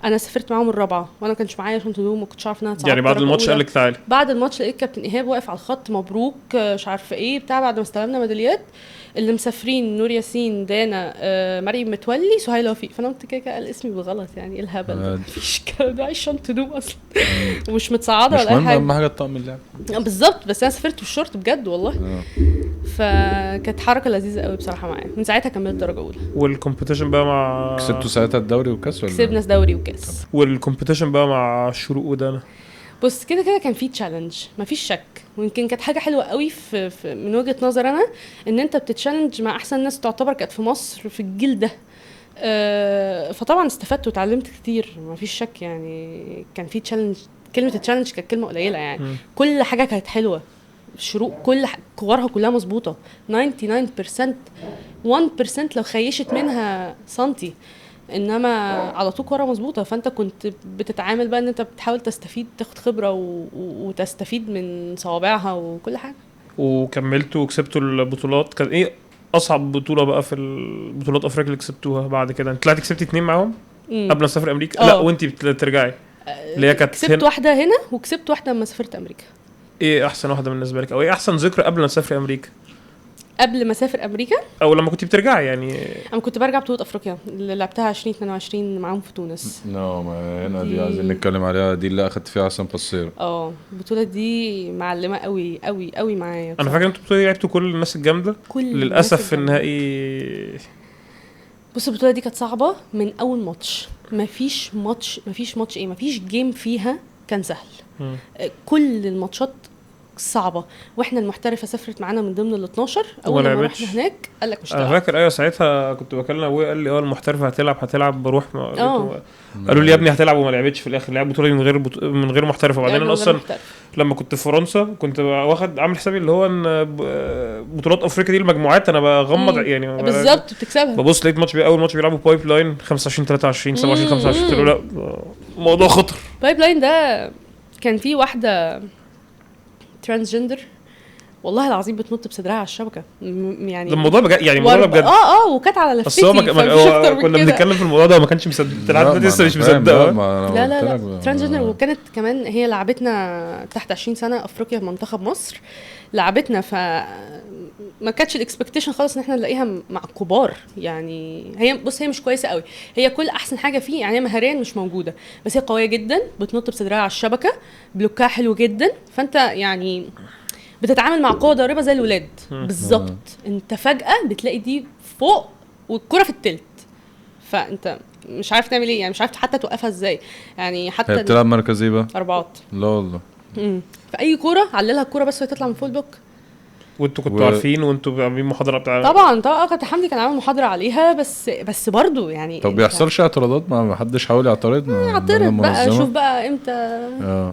انا سافرت معاهم الرابعة وانا ما كانش معايا شنطه هدوم، ما كنتش عارفه انها
يعني بعد الماتش قال لك تعالي؟
بعد الماتش لقيت كابتن ايهاب واقف على الخط، مبروك مش عارفه ايه بتاع. بعد ما استلمنا ميداليات اللي مسافرين نور ياسين، دانا، مريم متولي، سهيلة وفيق. فانا قلت كده قال اسمي بالغلط، يعني ايه الهبل ده؟ مفيش الكلام ده، عايز شنطه هدوم اصلا ومش متصعده ولا اي حاجة.
اهم حاجة الطقم اللعب
بالظبط. بس انا سافرت بالشورت بجد والله. فكانت حركة لذيذة قوي بصراحة معايا. من ساعتها كملت درجه اولى.
وال competition بقى مع
كسبتوا ساعتها الدوري والكاس ولا؟
كسبنا الدوري والكاس.
وال competition بقى مع شروق ودانا،
بص كده كده كان في challenge مفيش شك، ويمكن كانت حاجة حلوة قوي في من وجهه نظر انا، ان انت بتت challenge مع احسن ناس تعتبر كانت في مصر في الجيل ده. فطبعا استفدت وتعلمت كتير مفيش شك. يعني كان في challenge، كلمة challenge كانت كلمة قليله يعني. كل حاجة كانت حلوة. شروق كل كورها كلها مظبوطة 99%، 1% لو خيشت منها سنتي، انما على طول كورة مظبوطة. فانت كنت بتتعامل بقى ان انت بتحاول تستفيد، تاخد خبره وتستفيد من صوابعها وكل حاجة.
وكملتوا وكسبتوا البطولات. كان ايه اصعب بطوله بقى في البطولات افريقيا اللي كسبتوها بعد كده؟ انت طلعتي كسبتي 2 معاهم قبل ما تسافر امريكا؟ لا وانت بترجعي اللي هي كانت
كسبت واحدة هنا وكسبت واحدة لما سافرت امريكا.
ايه احسن واحدة بالنسبة لك، او ايه احسن ذكرى قبل ما تسافري امريكا؟
قبل ما اسافر امريكا
او لما كنت بترجعي؟ يعني
انا كنت برجع بطوله افريقيا اللي لعبتها 2022 معاهم في تونس.
لا ما هنا دي عايزين نتكلم عليها، دي اللي اخدت فيها احسن passer.
البطولة دي معلمه قوي قوي قوي معايا.
انا فاكر انتوا البطولة دي لعبتوا كل الناس الجامدة للاسف في النهائي.
بص البطولة دي كانت صعبة من اول ماتش، مفيش ماتش ايه، مفيش game فيها كان سهل. كل الماتشات صعبة، واحنا المحترفه سافرت معانا من ضمن ال 12. اول ما رحنا هناك قال لك مش
انا فاكر ايوه ساعتها كنت بكلم ابويا قال لي المحترفه هتلعب بروح. قالوا لي يا ابني هتلعب وما لعبتش في الاخر، لعب بطوله من غير محترفه. وبعدين انا اصلا لما كنت في فرنسا كنت واخد عامل حسابي اللي هو ان بطولات افريقيا دي المجموعات انا بغمض يعني
بالظبط بتكسبها.
ببص لقيت ماتش اول ماتش بيلعبوا Pipeline 25 23 27 25، قلت له لا موضوع خطر.
Pipeline ده كان في واحدة transgender والله العظيم بتنط بصدرها على الشبكة، يعني
الموضوع بجد، يعني الموضوع بجد.
وكانت على لفتي.
بس هو كنا بنتكلم في الموضوع ده وما كانش مصدق، لحد لسه مش مصدق.
لا لا لا transgender. وكانت كمان هي لعبتنا تحت 20 سنة افريقيا في منتخب مصر، لعبتنا. ف ما كانتش ال expectation خالص ان احنا نلاقيها مع الكبار. يعني هي بص هي مش كويسة قوي، هي كل احسن حاجة فيه يعني هي مهاريا مش موجودة، بس هي قوية جدا، بتنط بصدرها على الشبكة، block ها حلو جدا. فانت يعني بتتعامل مع قوة ضاربه زي الولاد بالظبط. انت فجاة بتلاقي دي فوق والكره في التلت، فانت مش عارف تعمل ايه، يعني مش عارف حتى توقفها ازاي. يعني حتى
هي بتلعب مركزي بقى
اربعات.
لا والله
في اي كورة عللها الكورة بس وهي تطلع من فوق ال block.
وانتوا كنتوا عارفين وانتوا عاملين محاضرة بتاع؟
طبعا كابتن حمدي كان عامل محاضرة عليها، بس برضو يعني.
طب بيحصلش اعتراضات؟ ما حدش حاول يعترض؟
اعترض بقى، شوف بقى امتى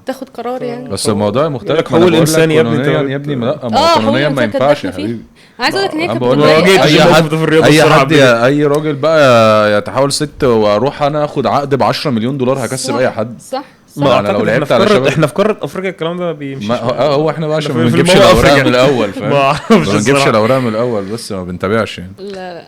تاخد قرار يعني.
بس الموضوع مختلف.
هو الانسان يا ابني
يا ابني لا قانونيا ما ينفعش يا حبيبي.
عايز اقول لك ان هي
كانت اي حد اي راجل بقى يتحول ست واروح انا اخد عقد ب 10 مليون دولار هكسب اي حد.
صح.
ما انا لو لعبت على شباب احنا في قارة افريقيا الكلام ده ما بيمشيش.
هو احنا بقى عشان ما بنجيبش الاوراق من الاول، فاهم؟ ما بنجيبش الاوراق من الاول بس ما بنتابعش يعني.
لا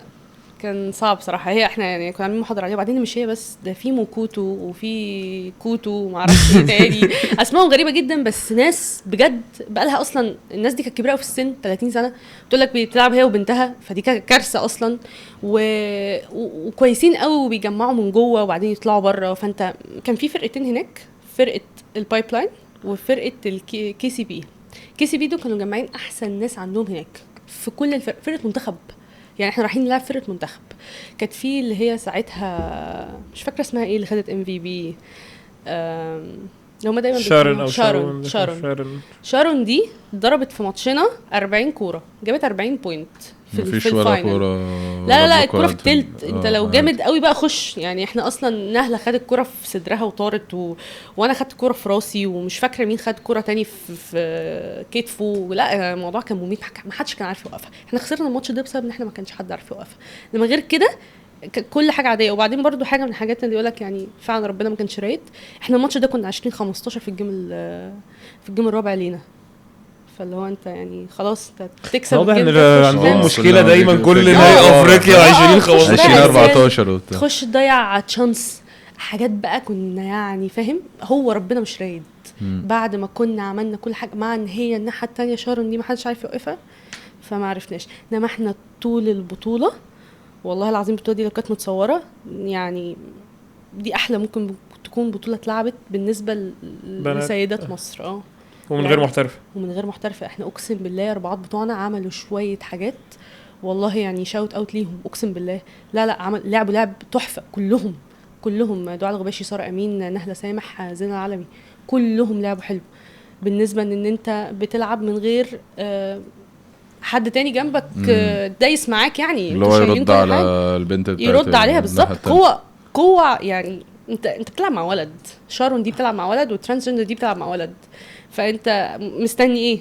كان صعب صراحة. هي احنا يعني كنا عاملين محاضرة عليه، وبعدين مش هي بس، ده في موكوتو وفي كوتو ومعرفش ايه تاني، اسمائهم غريبة جدا، بس ناس بجد بقالها اصلا، الناس دي كانت كبيرة قوي في السن، 30 سنة، بتقول لك بتلعب هي وبنتها، فدي كارثة اصلا. وكويسين قوي وبيجمعوا من جوه وبعدين يطلعوا بره. فانت كان في فرقتين هناك، فرقه ال Pipeline وفرقه ال KCB. KCB دول كانوا مجمعين احسن ناس عندهم هناك في كل الفرق، فرقه منتخب يعني، احنا رايحين نلعب فرقه منتخب. كانت في اللي هي ساعتها مش فاكره اسمها ايه، اللي خدت MVP، اللي هما دايما
شارون او
شارون شارون شارون دي ضربت في ماتشنا 40 كورة، جابت 40 point في
مفيش ولا
ال final.
كورة.
لا لا لا،
block
الكورة
ولا
في التلت، انت لو جامد قوي بقى خش يعني. احنا اصلا نهله خدت الكورة في صدرها وطارت، وانا خدت الكورة في راسي، ومش فاكره مين خد كورة تاني في كتفه. لا الموضوع كان مميت، ما حدش كان عارف يوقفها. احنا خسرنا الماتش ده بسبب ان احنا ما كانش حد عارف يوقفها، لما غير كده كل حاجة عادية. وبعدين برضو حاجة من الحاجات اللي يقولك يعني فعلا ربنا ما كانش رايد، احنا الماتش ده كنا 20-15 في ال game في ال game الرابع لينا، فاللي هو انت يعني خلاص انت تكسب
واضح ان
ال game ده، تخش
عندهم
تاني.
مشكلة دايما كل
آه،
نهائي افريقيا 20
تخش
15
20-14 وبتاع،
تخش تضيع chance، حاجات بقى كنا يعني فاهم، هو ربنا مش رايد. بعد ما كنا عملنا كل حاجة، مع ان هي الناحية الثانية شارون دي ما حدش عارف يوقفها، فما عرفناش. انما احنا طول البطولة والله العظيم البطولة دي لو كانت متصورة يعني، دي احلى ممكن تكون بطوله اتلعبت بالنسبة لسيدات مصر.
ومن غير محترف،
ومن غير محترفه. احنا اقسم بالله اربعات بتوعنا عملوا شوية حاجات والله يعني shout out ليهم، اقسم بالله. لا لا، عمل لعبوا لعب تحفة كلهم، كلهم دعاء الغباشي، ساره امين، نهله سامح، زينة العالمي، كلهم لعبوا حلو. بالنسبة ان انت بتلعب من غير حد تاني جنبك دايس معاك يعني،
اللي هو يرد على البنت بتاعت
يرد عليها بالظبط. قوة يعني، انت بتلعب مع ولد، شارون دي بتلعب مع ولد، وال transgender دي بتلعب مع ولد، فانت مستني ايه؟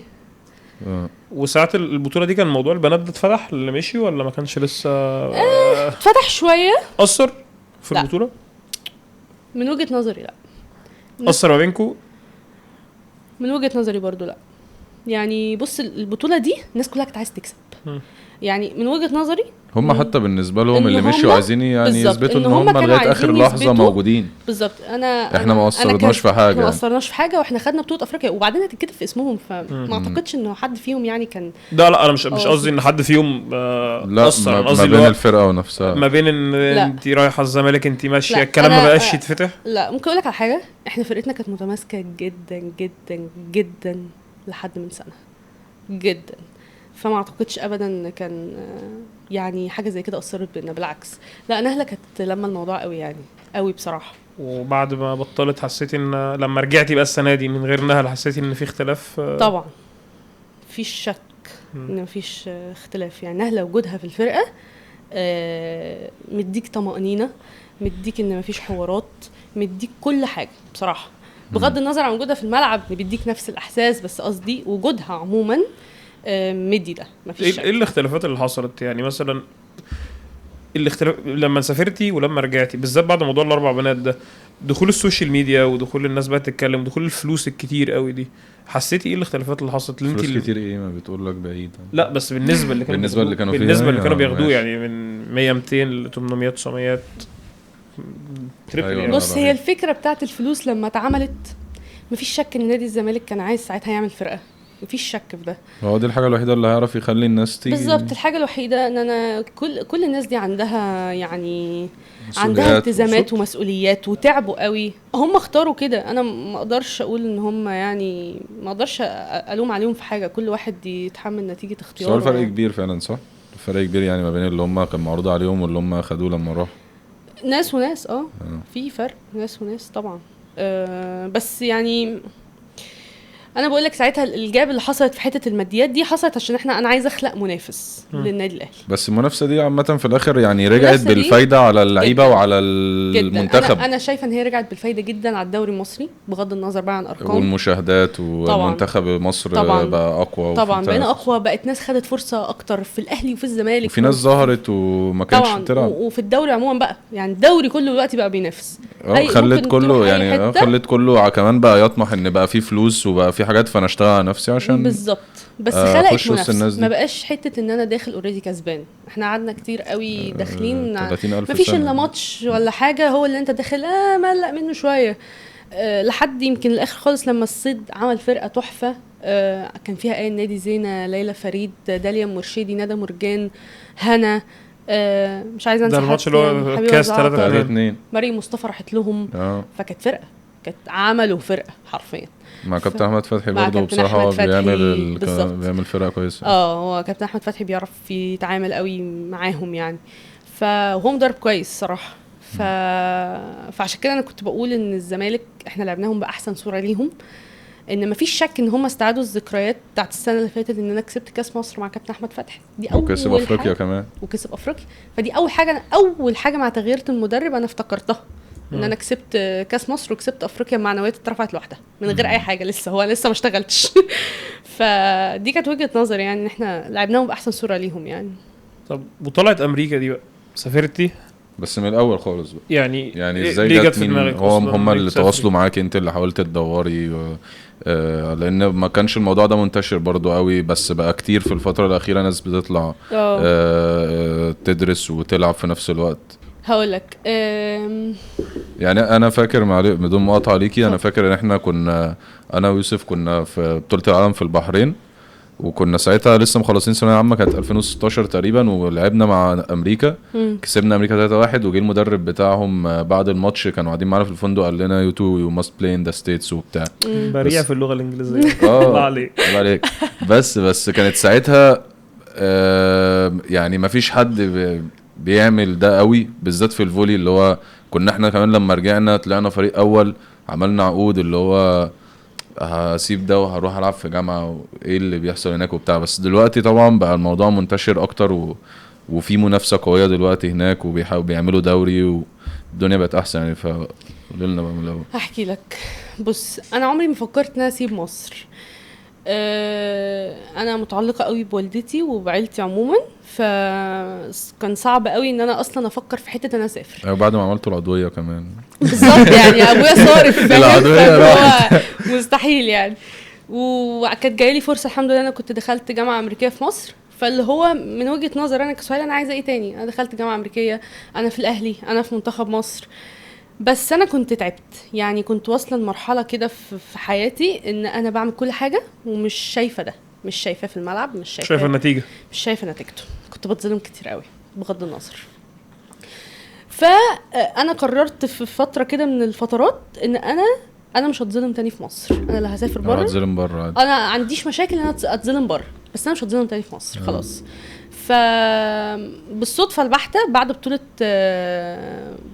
وساعة البطولة دي كان موضوع البنات ده اتفتح اللي مشي ولا ما كانش لسه؟
اتفتح شوية.
اثر في البطولة؟
من وجهه نظري لا.
اثر ما بينكم؟
من وجهه نظري برضو لا. يعني بص، البطولة دي الناس كلها كانت عايزه تكسب. يعني من وجهه نظري
هم حتى بالنسبة لهم اللي مشوا عايزين يعني يثبتوا ان هم لغاية اخر لحظة موجودين.
بالظبط.
احنا ما قصرناش في حاجة،
ما قصرناش في حاجة، واحنا خدنا بطوله افريقيا، وبعدين هتتكتب في اسمهم، فما اعتقدش انه حد فيهم يعني كان
لا انا مش قصدي ان حد فيهم قصر، انا قصدي
ما بين الفرقة ونفسها،
ما بين ان انت رايحة الزمالك انت ماشية، الكلام ما بقاش يتفتح.
لا ممكن اقول لك على حاجة، احنا فرقتنا كانت متماسكة جدا جدا جدا لحد من سنة جدا، فما اعتقدش ابدا كان يعني حاجة زي كده اثرت بينا، بالعكس. لا نهله كانت لما الموضوع قوي يعني قوي بصراحة.
وبعد ما بطلت حسيتي ان لما رجعتي بقى السنة دي من غير نهله حسيتي ان في اختلاف؟
طبعا فيش شك ان مفيش اختلاف يعني. نهله وجودها في الفرقة مديك طمانينة، مديك ان مفيش حوارات، مديك كل حاجة بصراحة، بغض النظر عن وجودها في الملعب بيديك نفس الاحساس، بس قصدي وجودها عموما مدي ده مفيش.
ايه الاختلافات اللي حصلت يعني؟ مثلا الاختلاف لما سافرتي ولما رجعتي، بالذات بعد موضوع الاربع بنات ده، دخول ال social media ودخول الناس بقى تتكلم، دخول الفلوس الكتير قوي دي، حسيتي ايه الاختلافات اللي حصلت؟ اللي
فلوس كتير ايه؟ ما بتقول لك بعيد.
لا بس بالنسبة اللي كانوا بالنسبة اللي كانوا بياخدوه يعني من 100 200 ل 800 900 triple.
أيوة.
بص، هي الفكرة بتاعت الفلوس لما اتعملت مفيش شك ان نادي الزمالك كان عايز ساعتها يعمل فرقه، مفيش شك في ده.
هو دي الحاجة الوحيدة اللي هيعرف يخلي الناس تيجي.
بالظبط، الحاجة الوحيدة ان انا كل الناس دي عندها يعني عندها التزامات ومسؤوليات وتعبوا قوي، هم اختاروا كده. انا ما اقدرش اقول ان هم يعني ما اقدرش الوم عليهم في حاجة، كل واحد يتحمل نتيجة اختياره.
بس هو الفرق كبير فعلا، صح؟ الفرق كبير يعني ما بين اللي هم كان معروض عليهم واللي هم خدوه لما راحوا.
ناس وناس، في فرق ناس وناس طبعا. بس يعني انا بقول لك ساعتها ال gap اللي حصلت في حتة الماديات دي حصلت عشان انا عايزه اخلق منافس للنادي الاهلي.
بس المنافسة دي عامة في الاخر يعني رجعت بالفايده على اللعيبة وعلى المنتخب.
انا شايفه ان هي رجعت بالفايده جدا على الدوري المصري، بغض النظر بقى عن ارقام
والمشاهدات، والمنتخب مصر بقى اقوى.
طبعا بقينا اقوى، بقت ناس خدت فرصة اكتر في الاهلي وفي الزمالك،
وفي ناس ظهرت وما كانتش بتلعب،
وفي الدوري عموما بقى يعني الدوري كله دلوقتي بقى بينافس.
خلت كله يعني خلت كله كمان بقى يطمح ان بقى في فلوس وبقى في في حاجات، فانا اشتغل على نفسي عشان
بالظبط. بس خلقت منافسه، ما بقاش حتة ان انا داخل already كسبان. احنا قعدنا كتير قوي داخلين ما فيش الا ماتش ولا حاجة هو اللي انت داخل مقلق منه شوية، لحد يمكن الاخر خالص لما الصيد عمل فرقه تحفة، كان فيها ايه النادي، زينة، ليلى فريد، داليا مرشدي، ندى مرجان، هنا، مش عايزه انسى
ده الماتش اللي هو كاس 3-2،
مريم مصطفى راحت لهم. فكانت فرقه، كانت عملوا فرقه حرفيا
مع كابتن احمد فتحي برضه. بصراحة بيعمل فرقه كويسة.
هو كابتن احمد فتحي بيعرف يتعامل قوي معاهم يعني، فهو مدرب كويس صراحة. فعشان كده انا كنت بقول ان الزمالك احنا لعبناهم باحسن صوره ليهم، ان مفيش شك ان هم استعادوا الذكريات بتاعت السنة اللي فاتت، ان انا كسبت كاس مصر مع كابتن احمد فتحي، دي اول
وكسب افريقيا كمان،
وكسب افريقيا. فدي اول حاجة، اول حاجة مع تغيير المدرب انا افتكرتها، ان انا كسبت كاس مصر وكسبت افريقيا، معنويات اترفعت لوحدها من غير اي حاجة، لسه هو لسه ما اشتغلتش. فدي كانت وجهه نظري يعني، ان احنا لعبناهم باحسن صوره ليهم يعني.
طب وطلعت امريكا دي بقى، سافرتي
بس من الاول خالص بقى يعني ازاي
جت في دماغك؟
هم اللي تواصلوا معاك، انت اللي حاولت تدوري؟ لان ما كانش الموضوع ده منتشر برضو قوي، بس بقى كتير في الفترة الاخيرة ناس بتطلع تدرس وتلعب في نفس الوقت.
هقولك
يعني انا فاكر بدون مقاطعه ليكي، انا فاكر ان احنا كنا، انا ويوسف كنا في بطوله العالم في البحرين، وكنا ساعتها لسه مخلصين ثانوية عامة، كانت 2016 تقريبا، ولعبنا مع امريكا. كسبنا امريكا 3-1، وجه المدرب بتاعهم بعد الماتش، كانوا قاعدين معانا في الفندق، قال لنا you two you must play in the States وبتاع.
بريء في اللغة الانجليزية، الله عليك
الله عليك. بس كانت ساعتها يعني ما فيش حد بيعمل ده قوي، بالذات في ال volley، اللي هو كنا احنا كمان لما رجعنا طلعنا فريق اول، عملنا عقود اللي هو هسيب ده وهروح العب في جامعه وايه اللي بيحصل هناك وبتاع. بس دلوقتي طبعا بقى الموضوع منتشر اكتر، وفي منافسه قوية دلوقتي هناك، وبيحاولوا بيعملوا دوري، والدنيا بقت احسن يعني. فقولنا بقى من الاول.
هحكي لك. بص، انا عمري ما فكرت ان انا اسيب مصر. انا متعلقه قوي بوالدتي وبعيلتي عموما، فكان صعب قوي ان انا اصلا افكر في حتة انا اسافر.
ايوه، بعد ما عملت العضوية كمان.
بالظبط يعني ابويا صارف
العضوية راحت،
مستحيل يعني. وكانت جاية لي فرصة الحمد لله، انا كنت دخلت جامعه امريكية في مصر، فاللي هو من وجهه نظر انا كسؤال، انا عايزه ايه تاني؟ انا دخلت جامعه امريكية، انا في الاهلي، انا في منتخب مصر. بس انا كنت تعبت يعني، كنت واصله لمرحلة كده في حياتي ان انا بعمل كل حاجة ومش شايفه ده، مش شايفاه في الملعب، مش
شايفه النتيجة،
مش شايفه نتيجته. كنت بتظلم كتير قوي بغض النظر. فانا قررت في فترة كده من الفترات ان انا مش هتظلم تاني في مصر، انا اللي هسافر بره.
هتظلم بره،
انا عنديش مشاكل ان انا اتظلم بره، بس انا مش هتظلم تاني في مصر خلاص. فبالصدفه البحتة بعد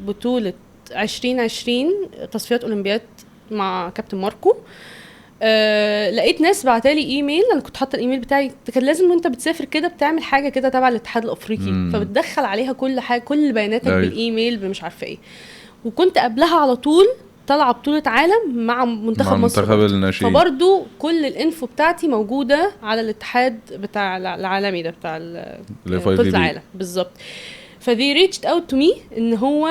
بطوله 2020 تصفيات اولمبياد مع كابتن ماركو، لقيت ناس بعتالي ايميل. انا كنت حاطه الايميل بتاعي، كان لازم وانت بتسافر كده بتعمل حاجة كده تبع الاتحاد الافريقي، فبتدخل عليها كل حاجة، كل بياناتك بالايميل بمش عارفه ايه. وكنت قبلها على طول طالعه بطوله عالم مع منتخب مصر، فبرضو كل ال info بتاعتي موجودة على الاتحاد بتاع العالمي ده بتاع بطوله العالم بالظبط. ف they reached out to me ان هو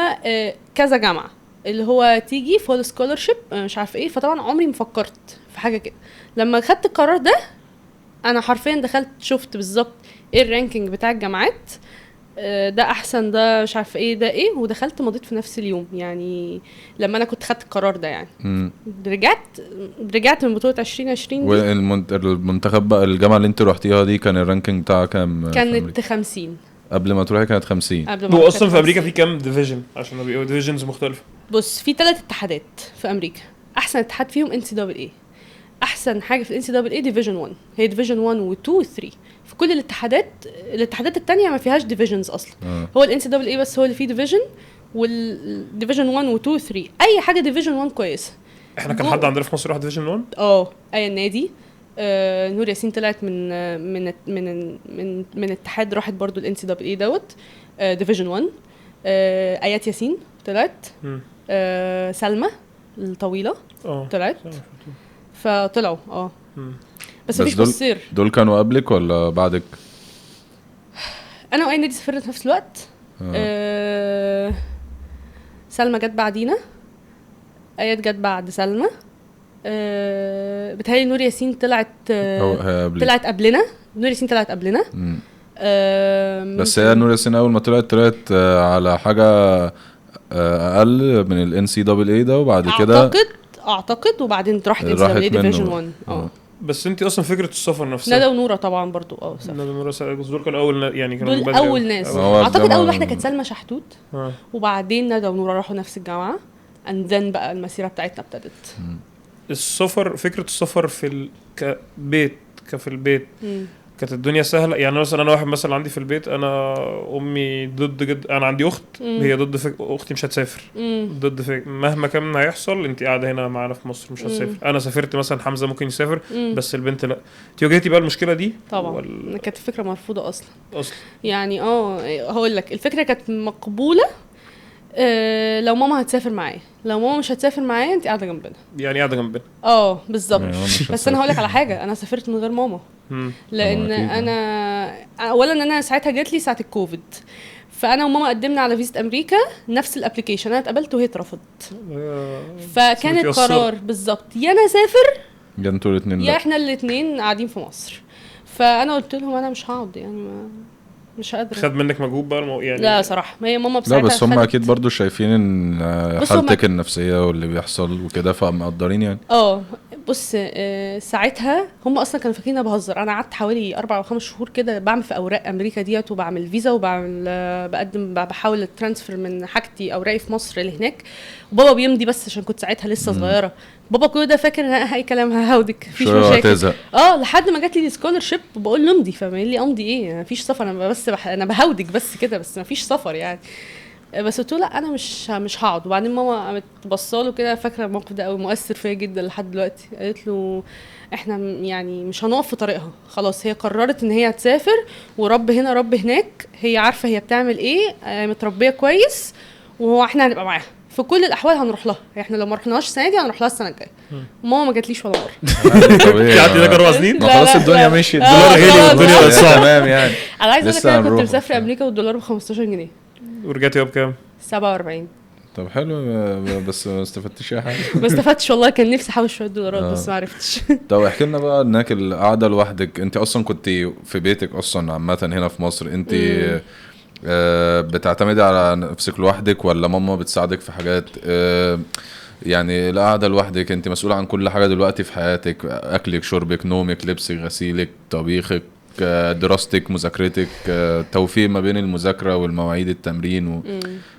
كذا جامعه اللي هو تيجي full scholarship مش عارف ايه. فطبعا عمري ما فكرت في حاجة كده. لما خدت القرار ده انا حرفيا دخلت شفت بالظبط ايه ال ranking بتاع الجامعات، ده احسن، ده مش عارف ايه، ده ايه، ودخلت مضيت في نفس اليوم يعني لما انا كنت خدت القرار ده يعني. رجعت من بطوله 2020
والمنتخب بقى. الجامعة اللي انت روحتيها دي كان ال ranking بتاعها كام؟
كانت 50.
قبل ما تروحي كانت 50.
هو اصلا في امريكا في كام division؟ عشان بيبقوا divisions مختلفة.
بص، في 3 اتحادات في امريكا. احسن اتحاد فيهم NCAA. احسن حاجة في NCAA division 1، هي division 1 و2 و3. في كل الاتحادات التانية ما فيهاش divisions اصلا. هو ال NCAA بس هو اللي فيه division، وال division 1 و2 و3. اي حاجة division 1 كويسة.
احنا كان حد عندنا في مصر راح division 1؟
اي النادي. نور ياسين طلعت من من من من من اتحاد، راحت برضو ال NCAA دوت division 1. ايات ياسين طلعت، سلمى الطويلة طلعت، فطلعوا. بس مفيش بصير.
دول كانوا قبلك ولا بعدك؟
انا واي نادي سافرنا في نفس الوقت. سلمى جت بعدينا، ايات جت بعد سلمى، بتهيألي نور ياسين طلعت، طلعت قبلنا. نور ياسين طلعت قبلنا.
بس هي نور ياسين اول ما طلعت على حاجة اقل من ال NCAA ده، وبعد كده
اعتقد وبعدين راحت NCAA division 1.
بس انت اصلا فكرة السفر نفسها،
ندى ونوره طبعا برضو.
ندى ونوره دول كانوا اول، يعني كانوا
دول اول ناس. اعتقد اول واحدة كانت سلمى شحتوت، وبعدين ندى ونوره راحوا نفس الجامعة، and then بقى المسيرة بتاعتنا ابتدت.
السفر، فكرة السفر في كبيت، كفي البيت كانت الدنيا سهلة يعني. مثلا انا واحد مثلا عندي في البيت، انا امي ضد جد، انا عندي اخت هي ضد اختي مش هتسافر، ضد مهما كان هيحصل انت قاعدة هنا معانا في مصر مش هتسافر. انا سافرت مثلا، حمزة ممكن يسافر بس البنت لا. انت واجهتي بقى المشكلة دي؟
طبعا كانت فكرة مرفوضة اصلا يعني. هقول لك الفكرة كانت مقبولة لو ماما هتسافر معايا، لو ماما مش هتسافر معايا انت قاعدة جنبنا،
يعني قاعدة جنبنا.
بالظبط. بس انا هقول لك على حاجة، انا سافرت من غير ماما، لان انا اولا انا ساعتها جات لي ساعة الكوفيد، فانا وماما قدمنا على فيزا امريكا نفس ال application، انا اتقبلت وهي اترفضت. فكان القرار بالظبط يا انا اسافر
يا انتوا الاثنين،
يا احنا الاثنين قاعدين في مصر. فانا قلت لهم انا مش هقعد، يعني مش قادرة.
خد منك مجهود بقى يعني؟
لا صراحة ما هي ماما بساعتها.
لا بس هم اكيد برضو شايفين ان حالتك النفسية واللي بيحصل وكده، فمقدرين يعني.
بص ساعتها هم اصلا كانوا فاكرين انا بهزر. انا قعدت حوالي 4 أو 5 شهور كده بعمل في اوراق امريكا ديت، وبعمل فيزا، وبعمل بقدم، بحاول ال transfer من حاجتي اوراقي في مصر لهناك، وبابا بيمضي بس عشان كنت ساعتها لسه صغيرة. بابا كل ده فاكر ان انا اي كلام ههودك مفيش مشاكل. لحد ما جات لي scholarship وبقول له امضي، فقال لي امضي ايه، مفيش سفر، انا بس انا بهودك بس كده، بس مفيش سفر يعني. بس قلت له لا انا مش هقعد. وبعدين ماما قامت بصاله كده، فاكره الموقف ده قوي مؤثر فيا جدا لحد دلوقتي، قالت له احنا يعني مش هنقف في طريقها، خلاص هي قررت ان هي هتسافر، ورب هنا رب هناك، هي عارفه هي بتعمل ايه، متربيه كويس، وهو احنا هنبقى معاها في كل الاحوال، هنروح لها. احنا لو ما رحناش السنة دي هنروح لها السنة الجاية. ماما ما جاتليش ولا مرة.
قعدت هناك 4 سنين،
ما خلاص الدنيا مشيت، الدولار غلي والدنيا بقت صعبة تمام يعني.
انا عايزه اقول لك انا كنت مسافرة امريكا والدولار ب 15 جنيه،
ورجعتي بكام؟
47.
طب حلو، بس ما استفدتش اي حاجة.
ما استفدتش والله، كان نفسي احوش شوية دولارات بس ما عرفتش.
طب احكي لنا بقى انك القعدة لوحدك، انت اصلا كنت في بيتك اصلا عامة هنا في مصر، انت بتعتمدي على نفسك لوحدك ولا ماما بتساعدك في حاجات؟ يعني القعدة لوحدك، انت مسؤولة عن كل حاجة دلوقتي في حياتك، اكلك شربك نومك لبسك غسيلك طبيخك دراستك مذاكرتك، توفيق ما بين المذاكرة والمواعيد التمرين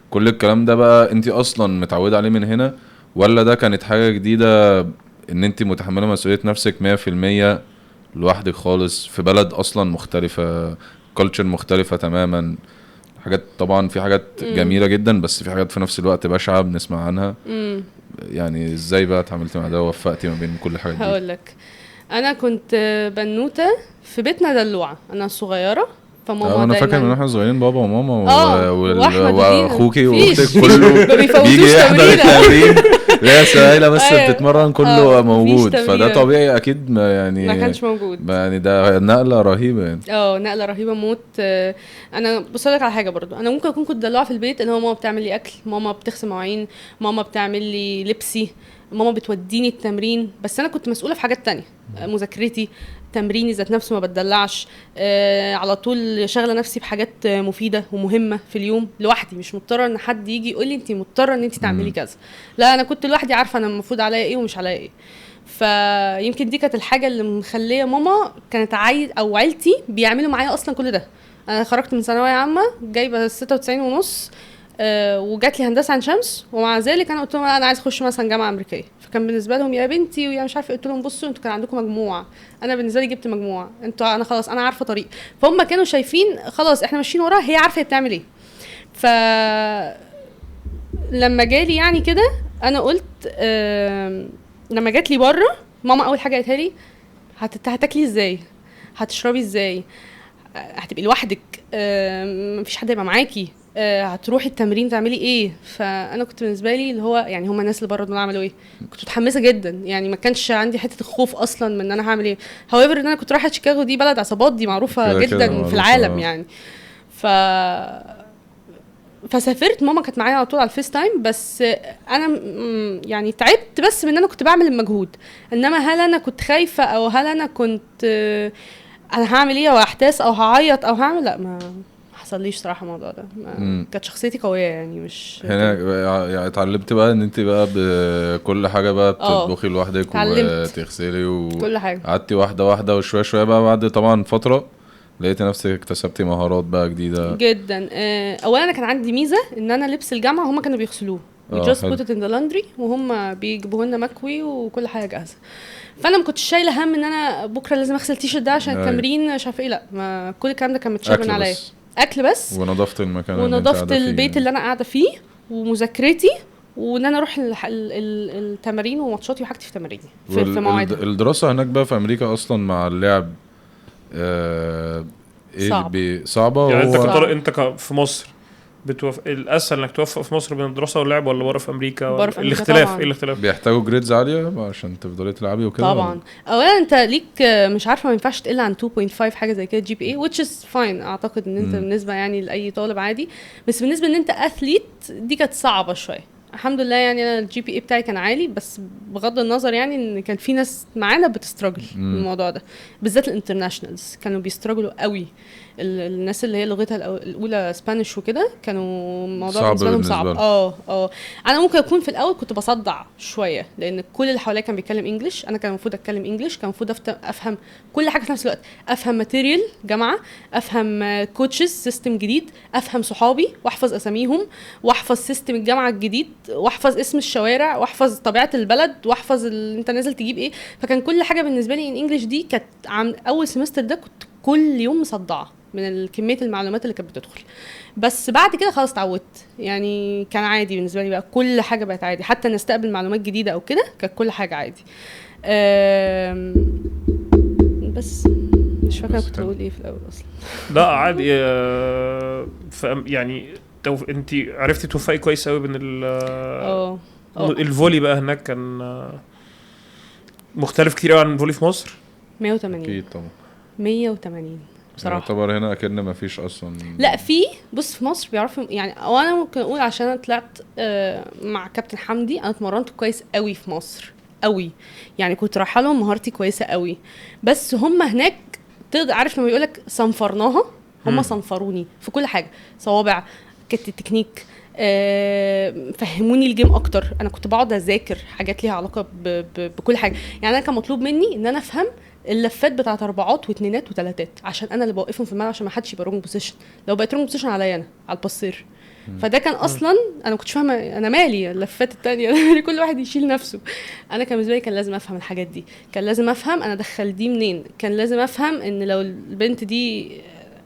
وكل الكلام ده بقى انت اصلا متعوده عليه من هنا، ولا ده كانت حاجة جديدة ان انت متحملة مسؤولية نفسك 100% لوحدك خالص في بلد اصلا مختلفة، culture مختلفة تماما؟ حاجات طبعا في حاجات جميلة جدا، بس في حاجات في نفس الوقت بشعة بنسمع عنها. يعني ازاي بقى اتعاملتي مع ده ووفقتي ما بين كل الحاجات دي؟
هقول لك انا كنت بنوته في بيتنا دلوعه، انا صغيرة، فماما
انا فاكر من احنا صغيرين بابا وماما واخوكي واختك كله
بيجي
يحضر التمرين، لا سهيلة بس بتتمرن كله موجود، فده طبيعي اكيد، ما يعني
ما كانش موجود
يعني، ده نقله رهيبة يعني.
نقله رهيبة موت. انا بص لك على حاجة برضو، انا ممكن اكون كنت دلوعه في البيت، ان هو ماما بتعمل لي اكل، ماما بتغسل مواعين، ماما بتعمل لي لبسي، ماما بتوديني التمرين، بس انا كنت مسؤولة في حاجات تانية، مذاكرتي، تمريني ذات نفسه ما بتدلعش، على طول شغله نفسي بحاجات مفيدة ومهمة في اليوم لوحدي، مش مضطرة ان حد يجي يقول لي انت مضطرة ان انت تعملي كذا، لا انا كنت لوحدي عارفه انا المفروض عليا ايه ومش عليا ايه. فيمكن دي كانت الحاجة اللي مخليه ماما كانت عايز او عيلتي بيعملوا معايا اصلا كل ده. انا خرجت من ثانوية عامة جايبه 96.5، وجات لي هندسة عين شمس، ومع ذلك انا قلت لهم انا عايز اخش مثلا جامعه امريكية، فكان بالنسبة لهم يا بنتي ويا مش عارفه، قلت لهم بصوا انتوا كان عندكم مجموعة، انا بالنسبة لي جبت مجموعة، انتوا انا خلاص انا عارفه طريق، فهم كانوا شايفين خلاص احنا ماشيين وراها، هي عارفه هي بتعمل ايه. ف لما جالي يعني كده انا قلت لما جات لي بره ماما اول حاجة قالتها لي هتاكلي ازاي، هتشربي ازاي، هتبقي لوحدك، مفيش حد يبقى معاكي، هتروحي التمرين تعملي ايه. فانا كنت بالنسبة لي اللي هو يعني هما الناس اللي بره دول عملوا ايه، كنت متحمسة جدا يعني، ما كانش عندي حتة الخوف اصلا من ان انا هعمل ايه. however ان انا كنت رايحة شيكاغو، دي بلد عصابات، دي معروفة جدا في العالم يعني. ف فسافرت، ماما كانت معايا على طول على ال FaceTime، بس انا يعني تعبت بس من ان انا كنت بعمل المجهود. انما هل انا كنت خايفة او هل انا كنت انا هعمل ايه او احتاس او هعيط او هعمل، لا ما حصليش صراحة الموضوع ده. كانت شخصيتي قوية يعني، مش
هنا يعني اتعلمت بقى ان انت بقى بكل حاجة بقى بتطبخي لوحدك وتغسلي
وكل حاجة،
قعدتي واحدة واحدة وشوية شوية بقى. بعد طبعا فترة لقيت نفسك اكتسبتي مهارات بقى جديدة
جدا. اولا انا كان عندي ميزة ان انا لبس الجامعة هما كانوا بيغسلوه، we just put it in the laundry، وهم بيجيبوه لنا مكوي وكل حاجة جاهزة. فانا ما كنتش شايله هم ان انا بكره لازم اغسل تيشرت ده عشان التمرين مش عارفه ايه، لا ما كل الكلام ده كان متشال من عليا. اكل بس،
ونظفت المكان
ونظفت البيت اللي انا قاعدة فيه ومذاكرتي، وان انا اروح التمارين وماتشاتي وحاجتي في تماريني في مواعيدها.
الدراسة هناك بقى في امريكا اصلا مع اللعب ايه صعبة
يعني انت في مصر الاسهل انك توفق في مصر بين الدراسة واللعب ولا بره في امريكا؟ ولا الاختلاف ايه؟ الاختلاف
بيحتاجوا grades عالية عشان تفضلي تلعبي وكده
طبعا. اولا انت ليك مش عارفه ما ينفعش تقل عن 2.5 حاجة زي كده GPA، which is fine اعتقد ان انت بالنسبة يعني لاي طالب عادي، بس بالنسبة ان انت athlete دي كانت صعبة شوية. الحمد لله يعني انا ال GPA بتاعي كان عالي، بس بغض النظر يعني ان كان في ناس معانا بت struggle الموضوع ده، بالذات ال internationals كانوا بي struggle وا قوي. الناس اللي هي لغتها الاولى Spanish وكده كانوا الموضوع بالنسبة لهم صعب. انا ممكن اكون في الاول كنت بصدع شوية لان كل اللي حواليا كان بيتكلم English، انا كان المفروض اتكلم English، كان المفروض افهم كل حاجة في نفس الوقت، افهم material جامعه، افهم coaches system جديد، افهم صحابي واحفظ اساميهم، واحفظ system الجامعة الجديد، واحفظ اسم الشوارع، واحفظ طبيعة البلد، واحفظ انت نازل تجيب ايه. فكان كل حاجة بالنسبة لي in English. دي كانت اول semester ده كنت كل يوم مصدعه من كمية المعلومات اللي كانت بتدخل، بس بعد كده خلاص اتعودت يعني، كان عادي بالنسبة لي بقى، كل حاجة بقت عادي، حتى نستقبل معلومات جديدة او كده كانت كل حاجة عادي. بس مش فاكره كنت بقول ايه في الاول اصلا.
لا عادي. يعني انت عرفتي توفقي كويس قوي بين ال volley بقى هناك كان مختلف كتير قوي عن ال volley في مصر.
180
اكيد طبعا،
180 بصراحة.
يعتبر هنا اكن ما فيش اصلا.
لا في، بص في مصر بيعرفوا يعني، او انا ممكن اقول عشان انا طلعت مع كابتن حمدي، انا اتمرنت كويس قوي في مصر قوي يعني، كنت رايحة لهم مهارتي كويسة قوي، بس هم هناك تقدر عارف لما يقولك صنفرناها، هم صنفروني في كل حاجة، صوابع، كت تكنيك، فهموني ال game اكتر. انا كنت بقعد اذاكر حاجات ليها علاقة بكل حاجة يعني. انا كان مطلوب مني ان انا افهم اللفات بتاعت اربعات واثنينات وثلاثات عشان انا اللي بوقفهم في الملعب، عشان ما حدش يبقى wrong position، لو بقيت wrong position عليا انا على ال passer. فده كان اصلا انا ما كنتش فاهمه انا مالي اللفات الثانية كل واحد يشيل نفسه. انا كان بالنسبة لي كان لازم افهم الحاجات دي، كان لازم افهم انا ادخل دي منين، كان لازم افهم ان لو البنت دي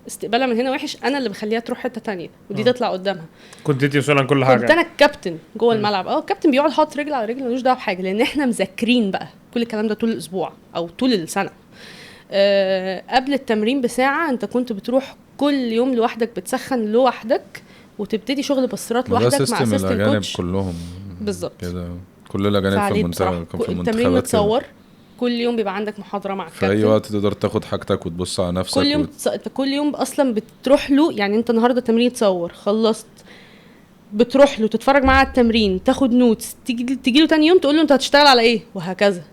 استقبالها من هنا وحش انا اللي بخليها تروح حتة تانية ودي تطلع قدامها.
كنت انت مسؤولة عن كل حاجة.
كنت انا الكابتن جوه الملعب. الكابتن بيقعد حاطط رجل على رجل ملوش دعوه بحاجة، لان احنا مذاكرين بقى كل الكلام ده طول الاسبوع او طول السنة. قبل التمرين بساعة انت كنت بتروح كل يوم لوحدك، بتسخن لوحدك وتبتدي شغل بصرات لوحدك مع assistant coach
كلهم
بالظبط
كده. كل الاجانب في المنتخب، في المنتخبات
التمرين متصور كل يوم، بيبقى عندك محاضرة مع الكابتن
في اي وقت تقدر تاخد حاجتك وتبص على نفسك
كل يوم. كل يوم اصلا بتروح له يعني، انت النهارده تمرين تصور خلصت، بتروح له تتفرج معاه على التمرين، تاخد notes، تيجي له تاني يوم تقول له انت هتشتغل على ايه، وهكذا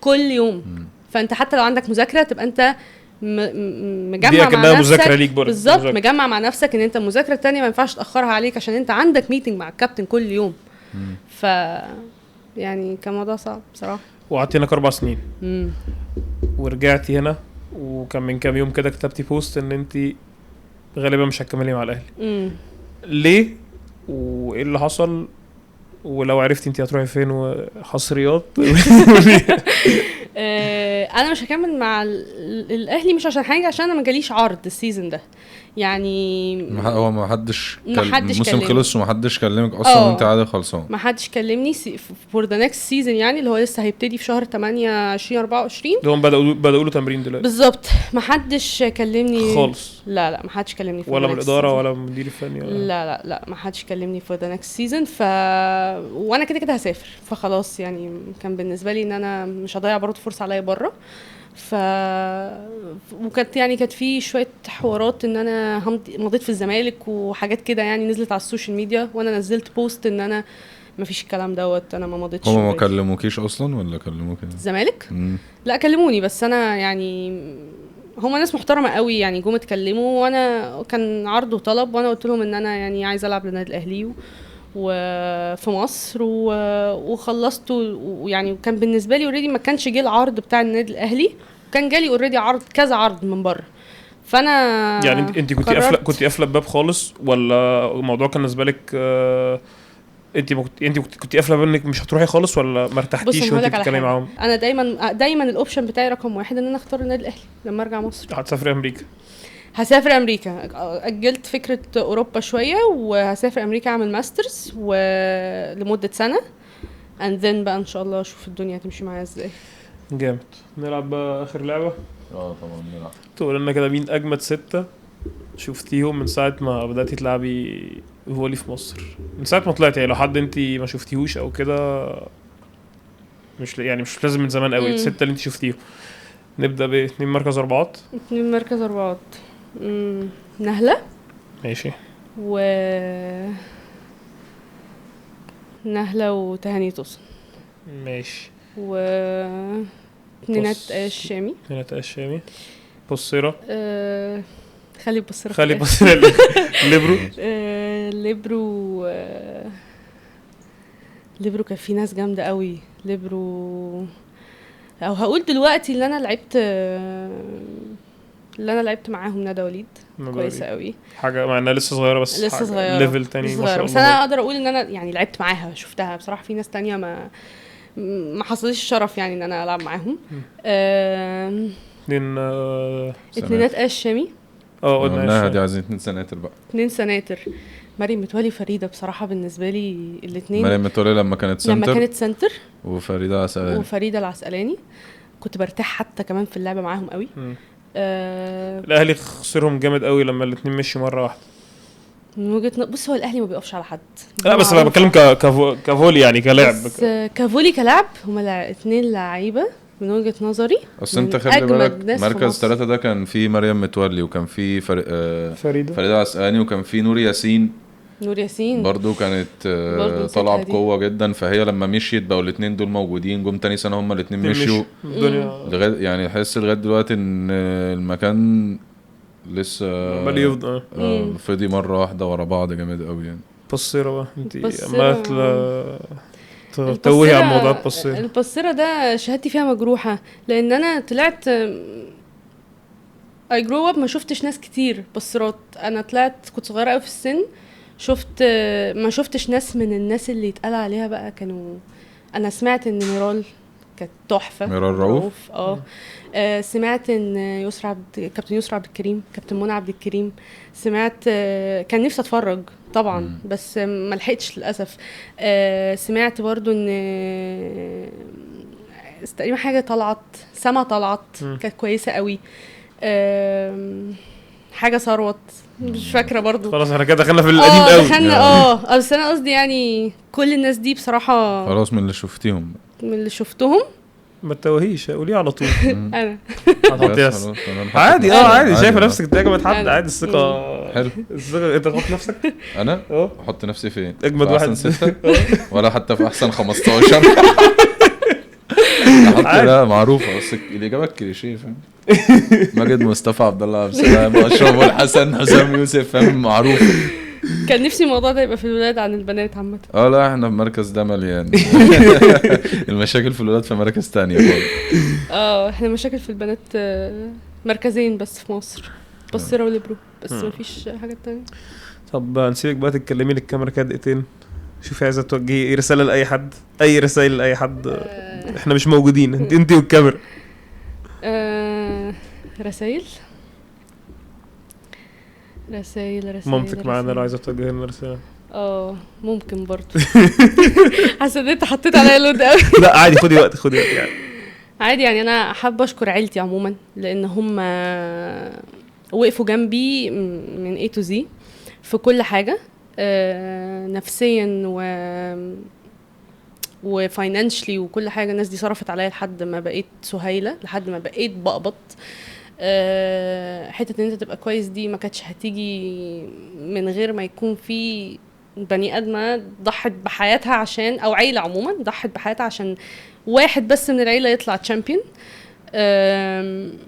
كل يوم. فانت حتى لو عندك مذاكرة تبقى انت مجمع مع نفسك بالظبط، مجمع مع نفسك ان انت المذاكرة التانية ما ينفعش تاخرها عليك عشان انت عندك meeting مع الكابتن كل يوم. ف يعني كان موضوع صعب بصراحة.
وقعدت هناك 4 سنين. ورجعتي هنا، وكان من كام يوم كده كتبتي post ان انت غالبا مش هتكملي مع الاهلي. ليه وايه اللي حصل؟ ولو عرفتي انت هتروحي فين وحصريات.
انا مش هكمل مع الاهلي، مش عشان حاجة، عشان انا ما جاليش عرض ال season ده يعني.
هو ما حدش الموسم خلص وما حدش كلمك اصلا وانت عادي خلصان؟ ما
حدش كلمني for the next season يعني، اللي هو لسه هيبتدي في شهر 8 2024.
ده هم بدأوا له تمرين دلوقتي
بالظبط. ما حدش كلمني
خالص.
لا لا ما حدش كلمني
ولا من الادارة ولا من المدير الفني ولا
لا لا لا ما حدش كلمني for the next season. وانا كده كده هسافر، فخلاص يعني كان بالنسبة لي ان انا مش هضيع برضه فرصة عليا بره. وكانت يعني كانت في شوية حوارات ان انا مضيت في الزمالك وحاجات كده يعني، نزلت على ال social media، وانا نزلت post ان انا ما فيش الكلام دوت، انا ما مضيتش.
هما ما كلموكيش اصلا ولا كلموك؟
الزمالك؟ لا كلموني، بس انا يعني هما ناس محترمه قوي يعني، جم اتكلموا وانا كان عرض وطلب، وانا قلت لهم ان انا يعني عايزه العب للنادي الاهلي وفي مصر وخلصت، ويعني كان بالنسبة لي already ما كانش جه العرض بتاع النادي الاهلي، كان جالي already عرض، كذا عرض من بره. فانا
يعني انت كنت قافله الباب خالص، ولا الموضوع كان بالنسبة لك انت كنت قافله باب انك مش هتروحي خالص، ولا ما ارتحتيش وانت بتتكلمي معاهم؟
انا دايما ال option بتاعي رقم واحد ان انا اختار النادي الاهلي لما ارجع مصر.
هتسافري امريكا؟
هسافر امريكا، اجلت فكرة اوروبا شوية وهسافر امريكا اعمل masters ولمده سنة، and then بقى ان شاء الله اشوف الدنيا هتمشي معايا ازاي.
جامد. نلعب بقى اخر لعبه.
طبعا نلعب.
تقول لنا كده مين اجمد 6 شفتيهم من ساعة ما بداتي تلعبي volley في مصر، من ساعة ما طلعتي يعني، لو حد انت ما شفتيهوش او كده، مش يعني مش لازم من زمان قوي، 6 اللي انت شفتيهم. نبدا باثنين مركز اربعات.
2 مركز اربعات. نهله.
ماشي.
و نهله وتهاني توسن.
ماشي.
و اتنينات الشامي.
اتنينات الشامي. بصيرة.
خلي بصيرة.
خلي بصيرة. ليبرو.
ليبرو. ليبرو كان في ناس جامدة قوي ليبرو. او هقول دلوقتي اللي انا لعبت معاهم ندى وليد، كويسة قوي،
حاجة مع انها لسه صغيرة، بس
لسه صغيرة،
level تاني ما شاء الله.
بس انا اقدر اقول ان انا يعني لعبت معاها، شفتها بصراحة. في ناس تانية ما حصلش الشرف يعني ان انا العب معاهم. اتنينات الشامي.
قلنا دي عايزين 2 سناتر بقى.
2 سناتر، مريم متولي فريدة. بصراحة بالنسبة لي الاثنين،
مريم متولي لما كانت center، وفريدة
العسقلاني، كنت برتاح حتى كمان في اللعبة معاهم قوي.
الاهلي خسرهم جامد قوي لما الاثنين مشوا مرة واحدة.
من وجهه بص، هو الاهلي ما بيقفش على حد.
لا بس انا بتكلم ك volley يعني، كلاعب.
بس ك volley كلاعب هما اثنين لعيبة من وجهه نظري.
اصل انت خلي بالك مركز 3 ده كان فيه مريم متولي، وكان فيه فريدة عسقلاني، وكان فيه نور ياسين. برضو كانت طالعه بقوة جدا، فهي لما مشيت بقوا الاثنين دول موجودين. جم تاني سنة هما الاثنين مشيوا لغاية يعني، حس لغاية دلوقتي ان المكان لسه
عمال يفضل
فضي مرة واحدة ورا بعض جامد قوي يعني.
بصيرة بقى انت عماله توهي على موضوع البصيرة.
البصيرة ده شهادتي فيها مجروحة، لان انا طلعت I grew up ما شفتش ناس كتير بصيرات. انا طلعت كنت صغيرة قوي في السن، شفت ما شفتش ناس من الناس اللي يتقال عليها بقى كانوا. انا سمعت ان ميرال كانت تحفة،
ميرال رؤوف.
سمعت ان كابتن يسرا عبد الكريم، كابتن منى عبد الكريم، سمعت. كان نفسي اتفرج طبعا بس ما لحقتش للاسف. سمعت برضو ان تقريبا حاجة طلعت، سما طلعت كانت كويسة قوي. حاجة ثروت مش فاكره برضو.
خلاص احنا كده دخلنا في القديم قوي.
دخلنا بس انا قصدي يعني كل الناس دي بصراحة
خلاص من اللي شفتيهم،
من اللي شفتهم.
ما تتوهيش، قولي على طول.
انا
عادي. عادي، شايفه نفسك تاجمد حد عادي. الثقة
حلو.
الثقة. انت تحط نفسك؟
انا احط نفسي فين؟
اجمد واحد
احسن 6 ولا حتى في احسن 15؟ لا معروفة، بس الاجابة الكليشيه فاهم. ماجد مصطفى، عبد الله عبد السلام، اشرف الحسن، حسام يوسف، فاهم، معروف.
كان نفسي الموضوع ده يبقى في الولاد عن البنات عامة.
لا احنا في مركز ده مليان. المشاكل في الولاد في مراكز تانية خالص.
احنا مشاكل في البنات مركزين بس في مصر، بصيرة وليبرو بس، مفيش حاجة تانية.
طب نسيبك بقى تتكلمي للكاميرا كده دقيقتين، شوفي عايزه توجهي رسالة لاي حد، اي رسائل لاي حد. احنا مش موجودين، انت والكاميرا.
رسائل رسائل رسائل.
مامتك معانا لو عايزه توجهي لنا رسالة.
ممكن برضو. حاسه ان انت حطيت عليا لود قوي.
لا عادي، خدي وقت، خدي وقت يعني.
عادي يعني. انا حابة اشكر عيلتي عموما، لان هم وقفوا جنبي من A to Z في كل حاجة، نفسيا و financially وكل حاجة. الناس دي صرفت عليا لحد ما بقيت سهيلة، لحد ما بقيت بقبض. حتة ان انت تبقى كويس دي ما كانتش هتيجي من غير ما يكون في بني ادمه ضحت بحياتها عشان، او عيله عموما ضحت بحياتها عشان واحد بس من العيلة يطلع champion.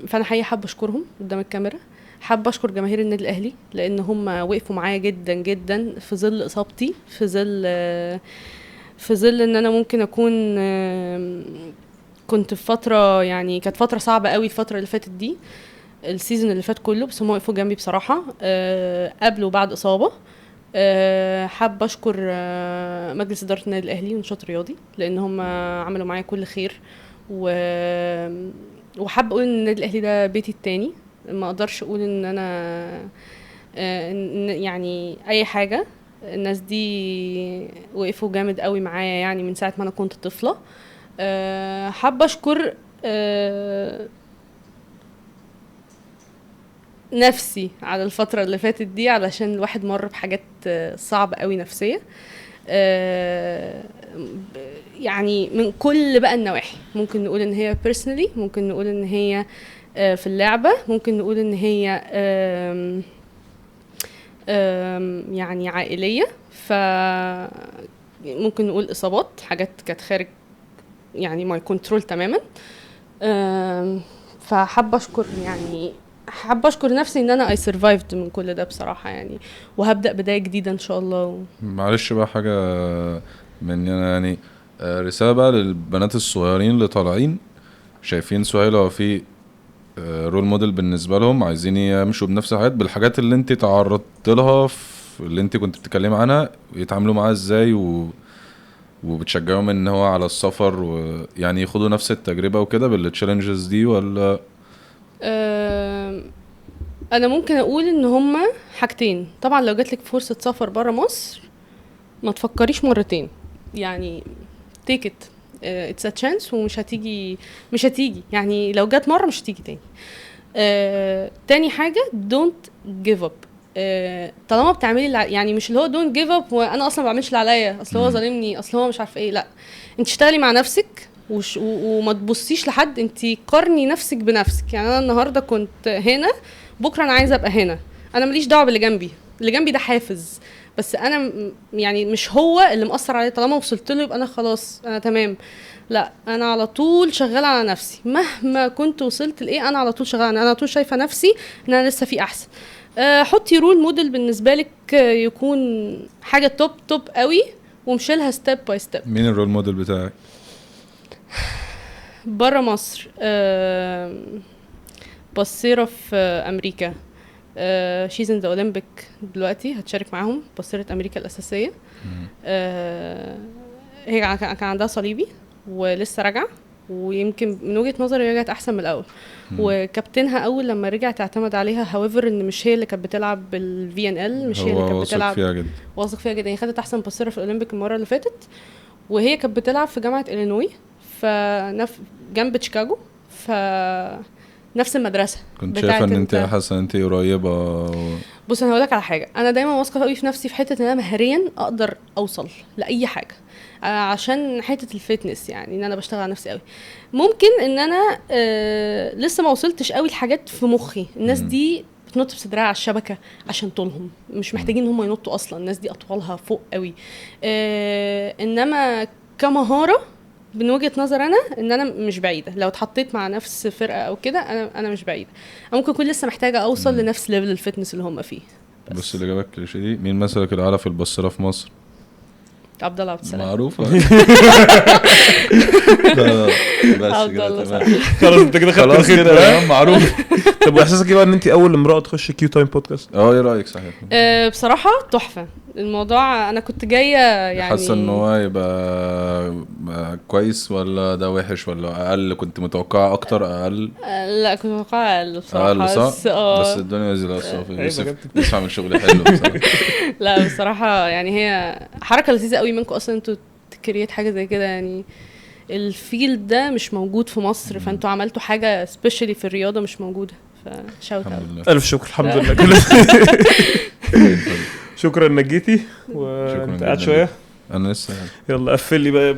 فانا حقيقي حابة اشكرهم قدام الكاميرا، حابة اشكر جماهير النادي الاهلي لان هم وقفوا معايا جدا جدا في ظل اصابتي، في ظل ان انا ممكن اكون كنت في فترة، يعني كانت فترة صعبة قوي الفترة اللي فاتت دي، ال season اللي فات كله، بس هم وقفوا جنبي بصراحة قبل وبعد اصابه. حابة اشكر مجلس ادارة النادي الاهلي ونشاط رياضي لان هم عملوا معايا كل خير، وحابة اقول ان النادي الاهلي ده بيتي التاني، ما اقدرش اقول ان انا يعني اي حاجة. الناس دي وقفوا جامد قوي معايا يعني من ساعة ما انا كنت طفله. حابة اشكر نفسي على الفترة اللي فاتت دي، علشان الواحد مر بحاجات صعبة قوي نفسية، يعني من كل بقى النواحي. ممكن نقول ان هي personally، ممكن نقول ان هي في اللعبة، ممكن نقول ان هي يعني عائلية، فممكن نقول اصابات، حاجات كانت خارج يعني my control تماما. فحابه اشكر، يعني حابة اشكر نفسي ان انا I survived من كل ده بصراحة يعني، وهبدا بداية جديدة ان شاء الله.
معلش بقى حاجة من يعني رسالة بقى للبنات الصغيرين اللي طالعين شايفين سهيلة في role model بالنسبة لهم، عايزين يمشوا بنفس الحاجات، بالحاجات اللي انت تعرضت لها في اللي انت كنت بتتكلمي عنها، يتعاملوا معاها ازاي، وبتشجعهم ان هو على السفر، ويعني ياخدوا نفس التجربة وكده بال challenges دي؟ ولا
انا ممكن اقول ان هما حاجتين. طبعا لو جاتلك فرصة سفر برا مصر ما تفكريش مرتين، يعني take it، it's a chance، ومش هتيجي، مش هتيجي يعني، لو جت مرة مش هتيجي تاني. تاني حاجة don't give up. طالما بتعملي يعني مش اللي هو don't give up وانا اصلا ما بعملش اللي عليا، اصل هو ظالمني، اصل هو مش عارفه ايه، لا، انت اشتغلي مع نفسك وما تبصيش لحد، انت قارني نفسك بنفسك. يعني انا النهارده كنت هنا، بكره انا عايزه ابقى هنا، انا ماليش دعوه باللي جنبي، اللي جنبي ده حافز، بس انا يعني مش هو اللي مأثر عليا، طالما وصلت له يبقى انا خلاص انا تمام. لا، انا على طول شغالة على نفسي، مهما كنت وصلت لايه انا على طول شغالة، انا على طول شايفه نفسي ان انا لسه في احسن. حطي role model بالنسبة لك يكون حاجة top top قوي، ومشي لها step by step.
مين ال role model بتاعك
بره مصر؟ passer في امريكا، she's in the Olympic دلوقتي، هتشارك معاهم، passer امريكا الاساسية. هي كان عندها صليبي ولسه راجعه، ويمكن من وجهه نظري رجعت احسن من الاول، وكابتنها اول لما رجعت اعتمد عليها، however ان مش هي اللي كانت بتلعب بال VNL، مش هي اللي كانت بتلعب، واثق فيها جدا. هي خدت احسن passer في الاولمبيك المرة اللي فاتت، وهي كانت بتلعب في جامعه الينوي جنب شيكاغو، ف نفس المدرسة.
كنت شايفه ان انت حاسه ان انت قريبه؟
بص انا هقول لك على حاجة، انا دايما واثقة قوي في نفسي في حتة ان انا مهاريا اقدر اوصل لاي حاجة، عشان حتة ال fitness، يعني ان انا بشتغل على نفسي قوي. ممكن ان انا لسه ما وصلتش قوي لحاجات في مخي. الناس دي بتنط بصدرها على الشبكة عشان طولهم، مش محتاجين ان هم ينطوا اصلا، الناس دي اطوالها فوق قوي. انما كمهاره من وجهه نظر انا ان انا مش بعيدة، لو اتحطيت مع نفس فرقه او كده انا مش بعيدة، انا ممكن اكون لسه محتاجه اوصل لنفس level ال fitness اللي هم فيه.
بس اللي جابك كليشيه دي، مين مثلك الاعلى في ال passer في مصر؟
عبد الله عبد السلام.
معروفة. بس كده تمام،
خلاص انت كده
خلاص كده تمام، معروف.
طب واحساسك ايه بقى ان انت اول امراة تخش Q Time podcast؟
ايه رايك؟ صحيح
بصراحة تحفة الموضوع. انا كنت جاية يعني
حاسه ان هو يبقى كويس ولا ده وحش ولا اقل؟ كنت متوقعه اكتر اقل؟
لا كنت متوقعه اقل بصراحة.
اقل صح؟ بس الدنيا زي الصافي، يوسف عامل شغل حلو بصراحة.
لا بصراحة يعني هي حركة لذيذة قوي منكم اصلا انتوا ت create حاجة زي كده، يعني ال field ده مش موجود في مصر، فانتوا عملتوا حاجة specially في الرياضة مش موجودة، ف shout out.
الف شكر، الحمد لله. كل شكرا انك جيتي، وانت قاعد شوية.
انا لسه
يلا قفل لي بقى.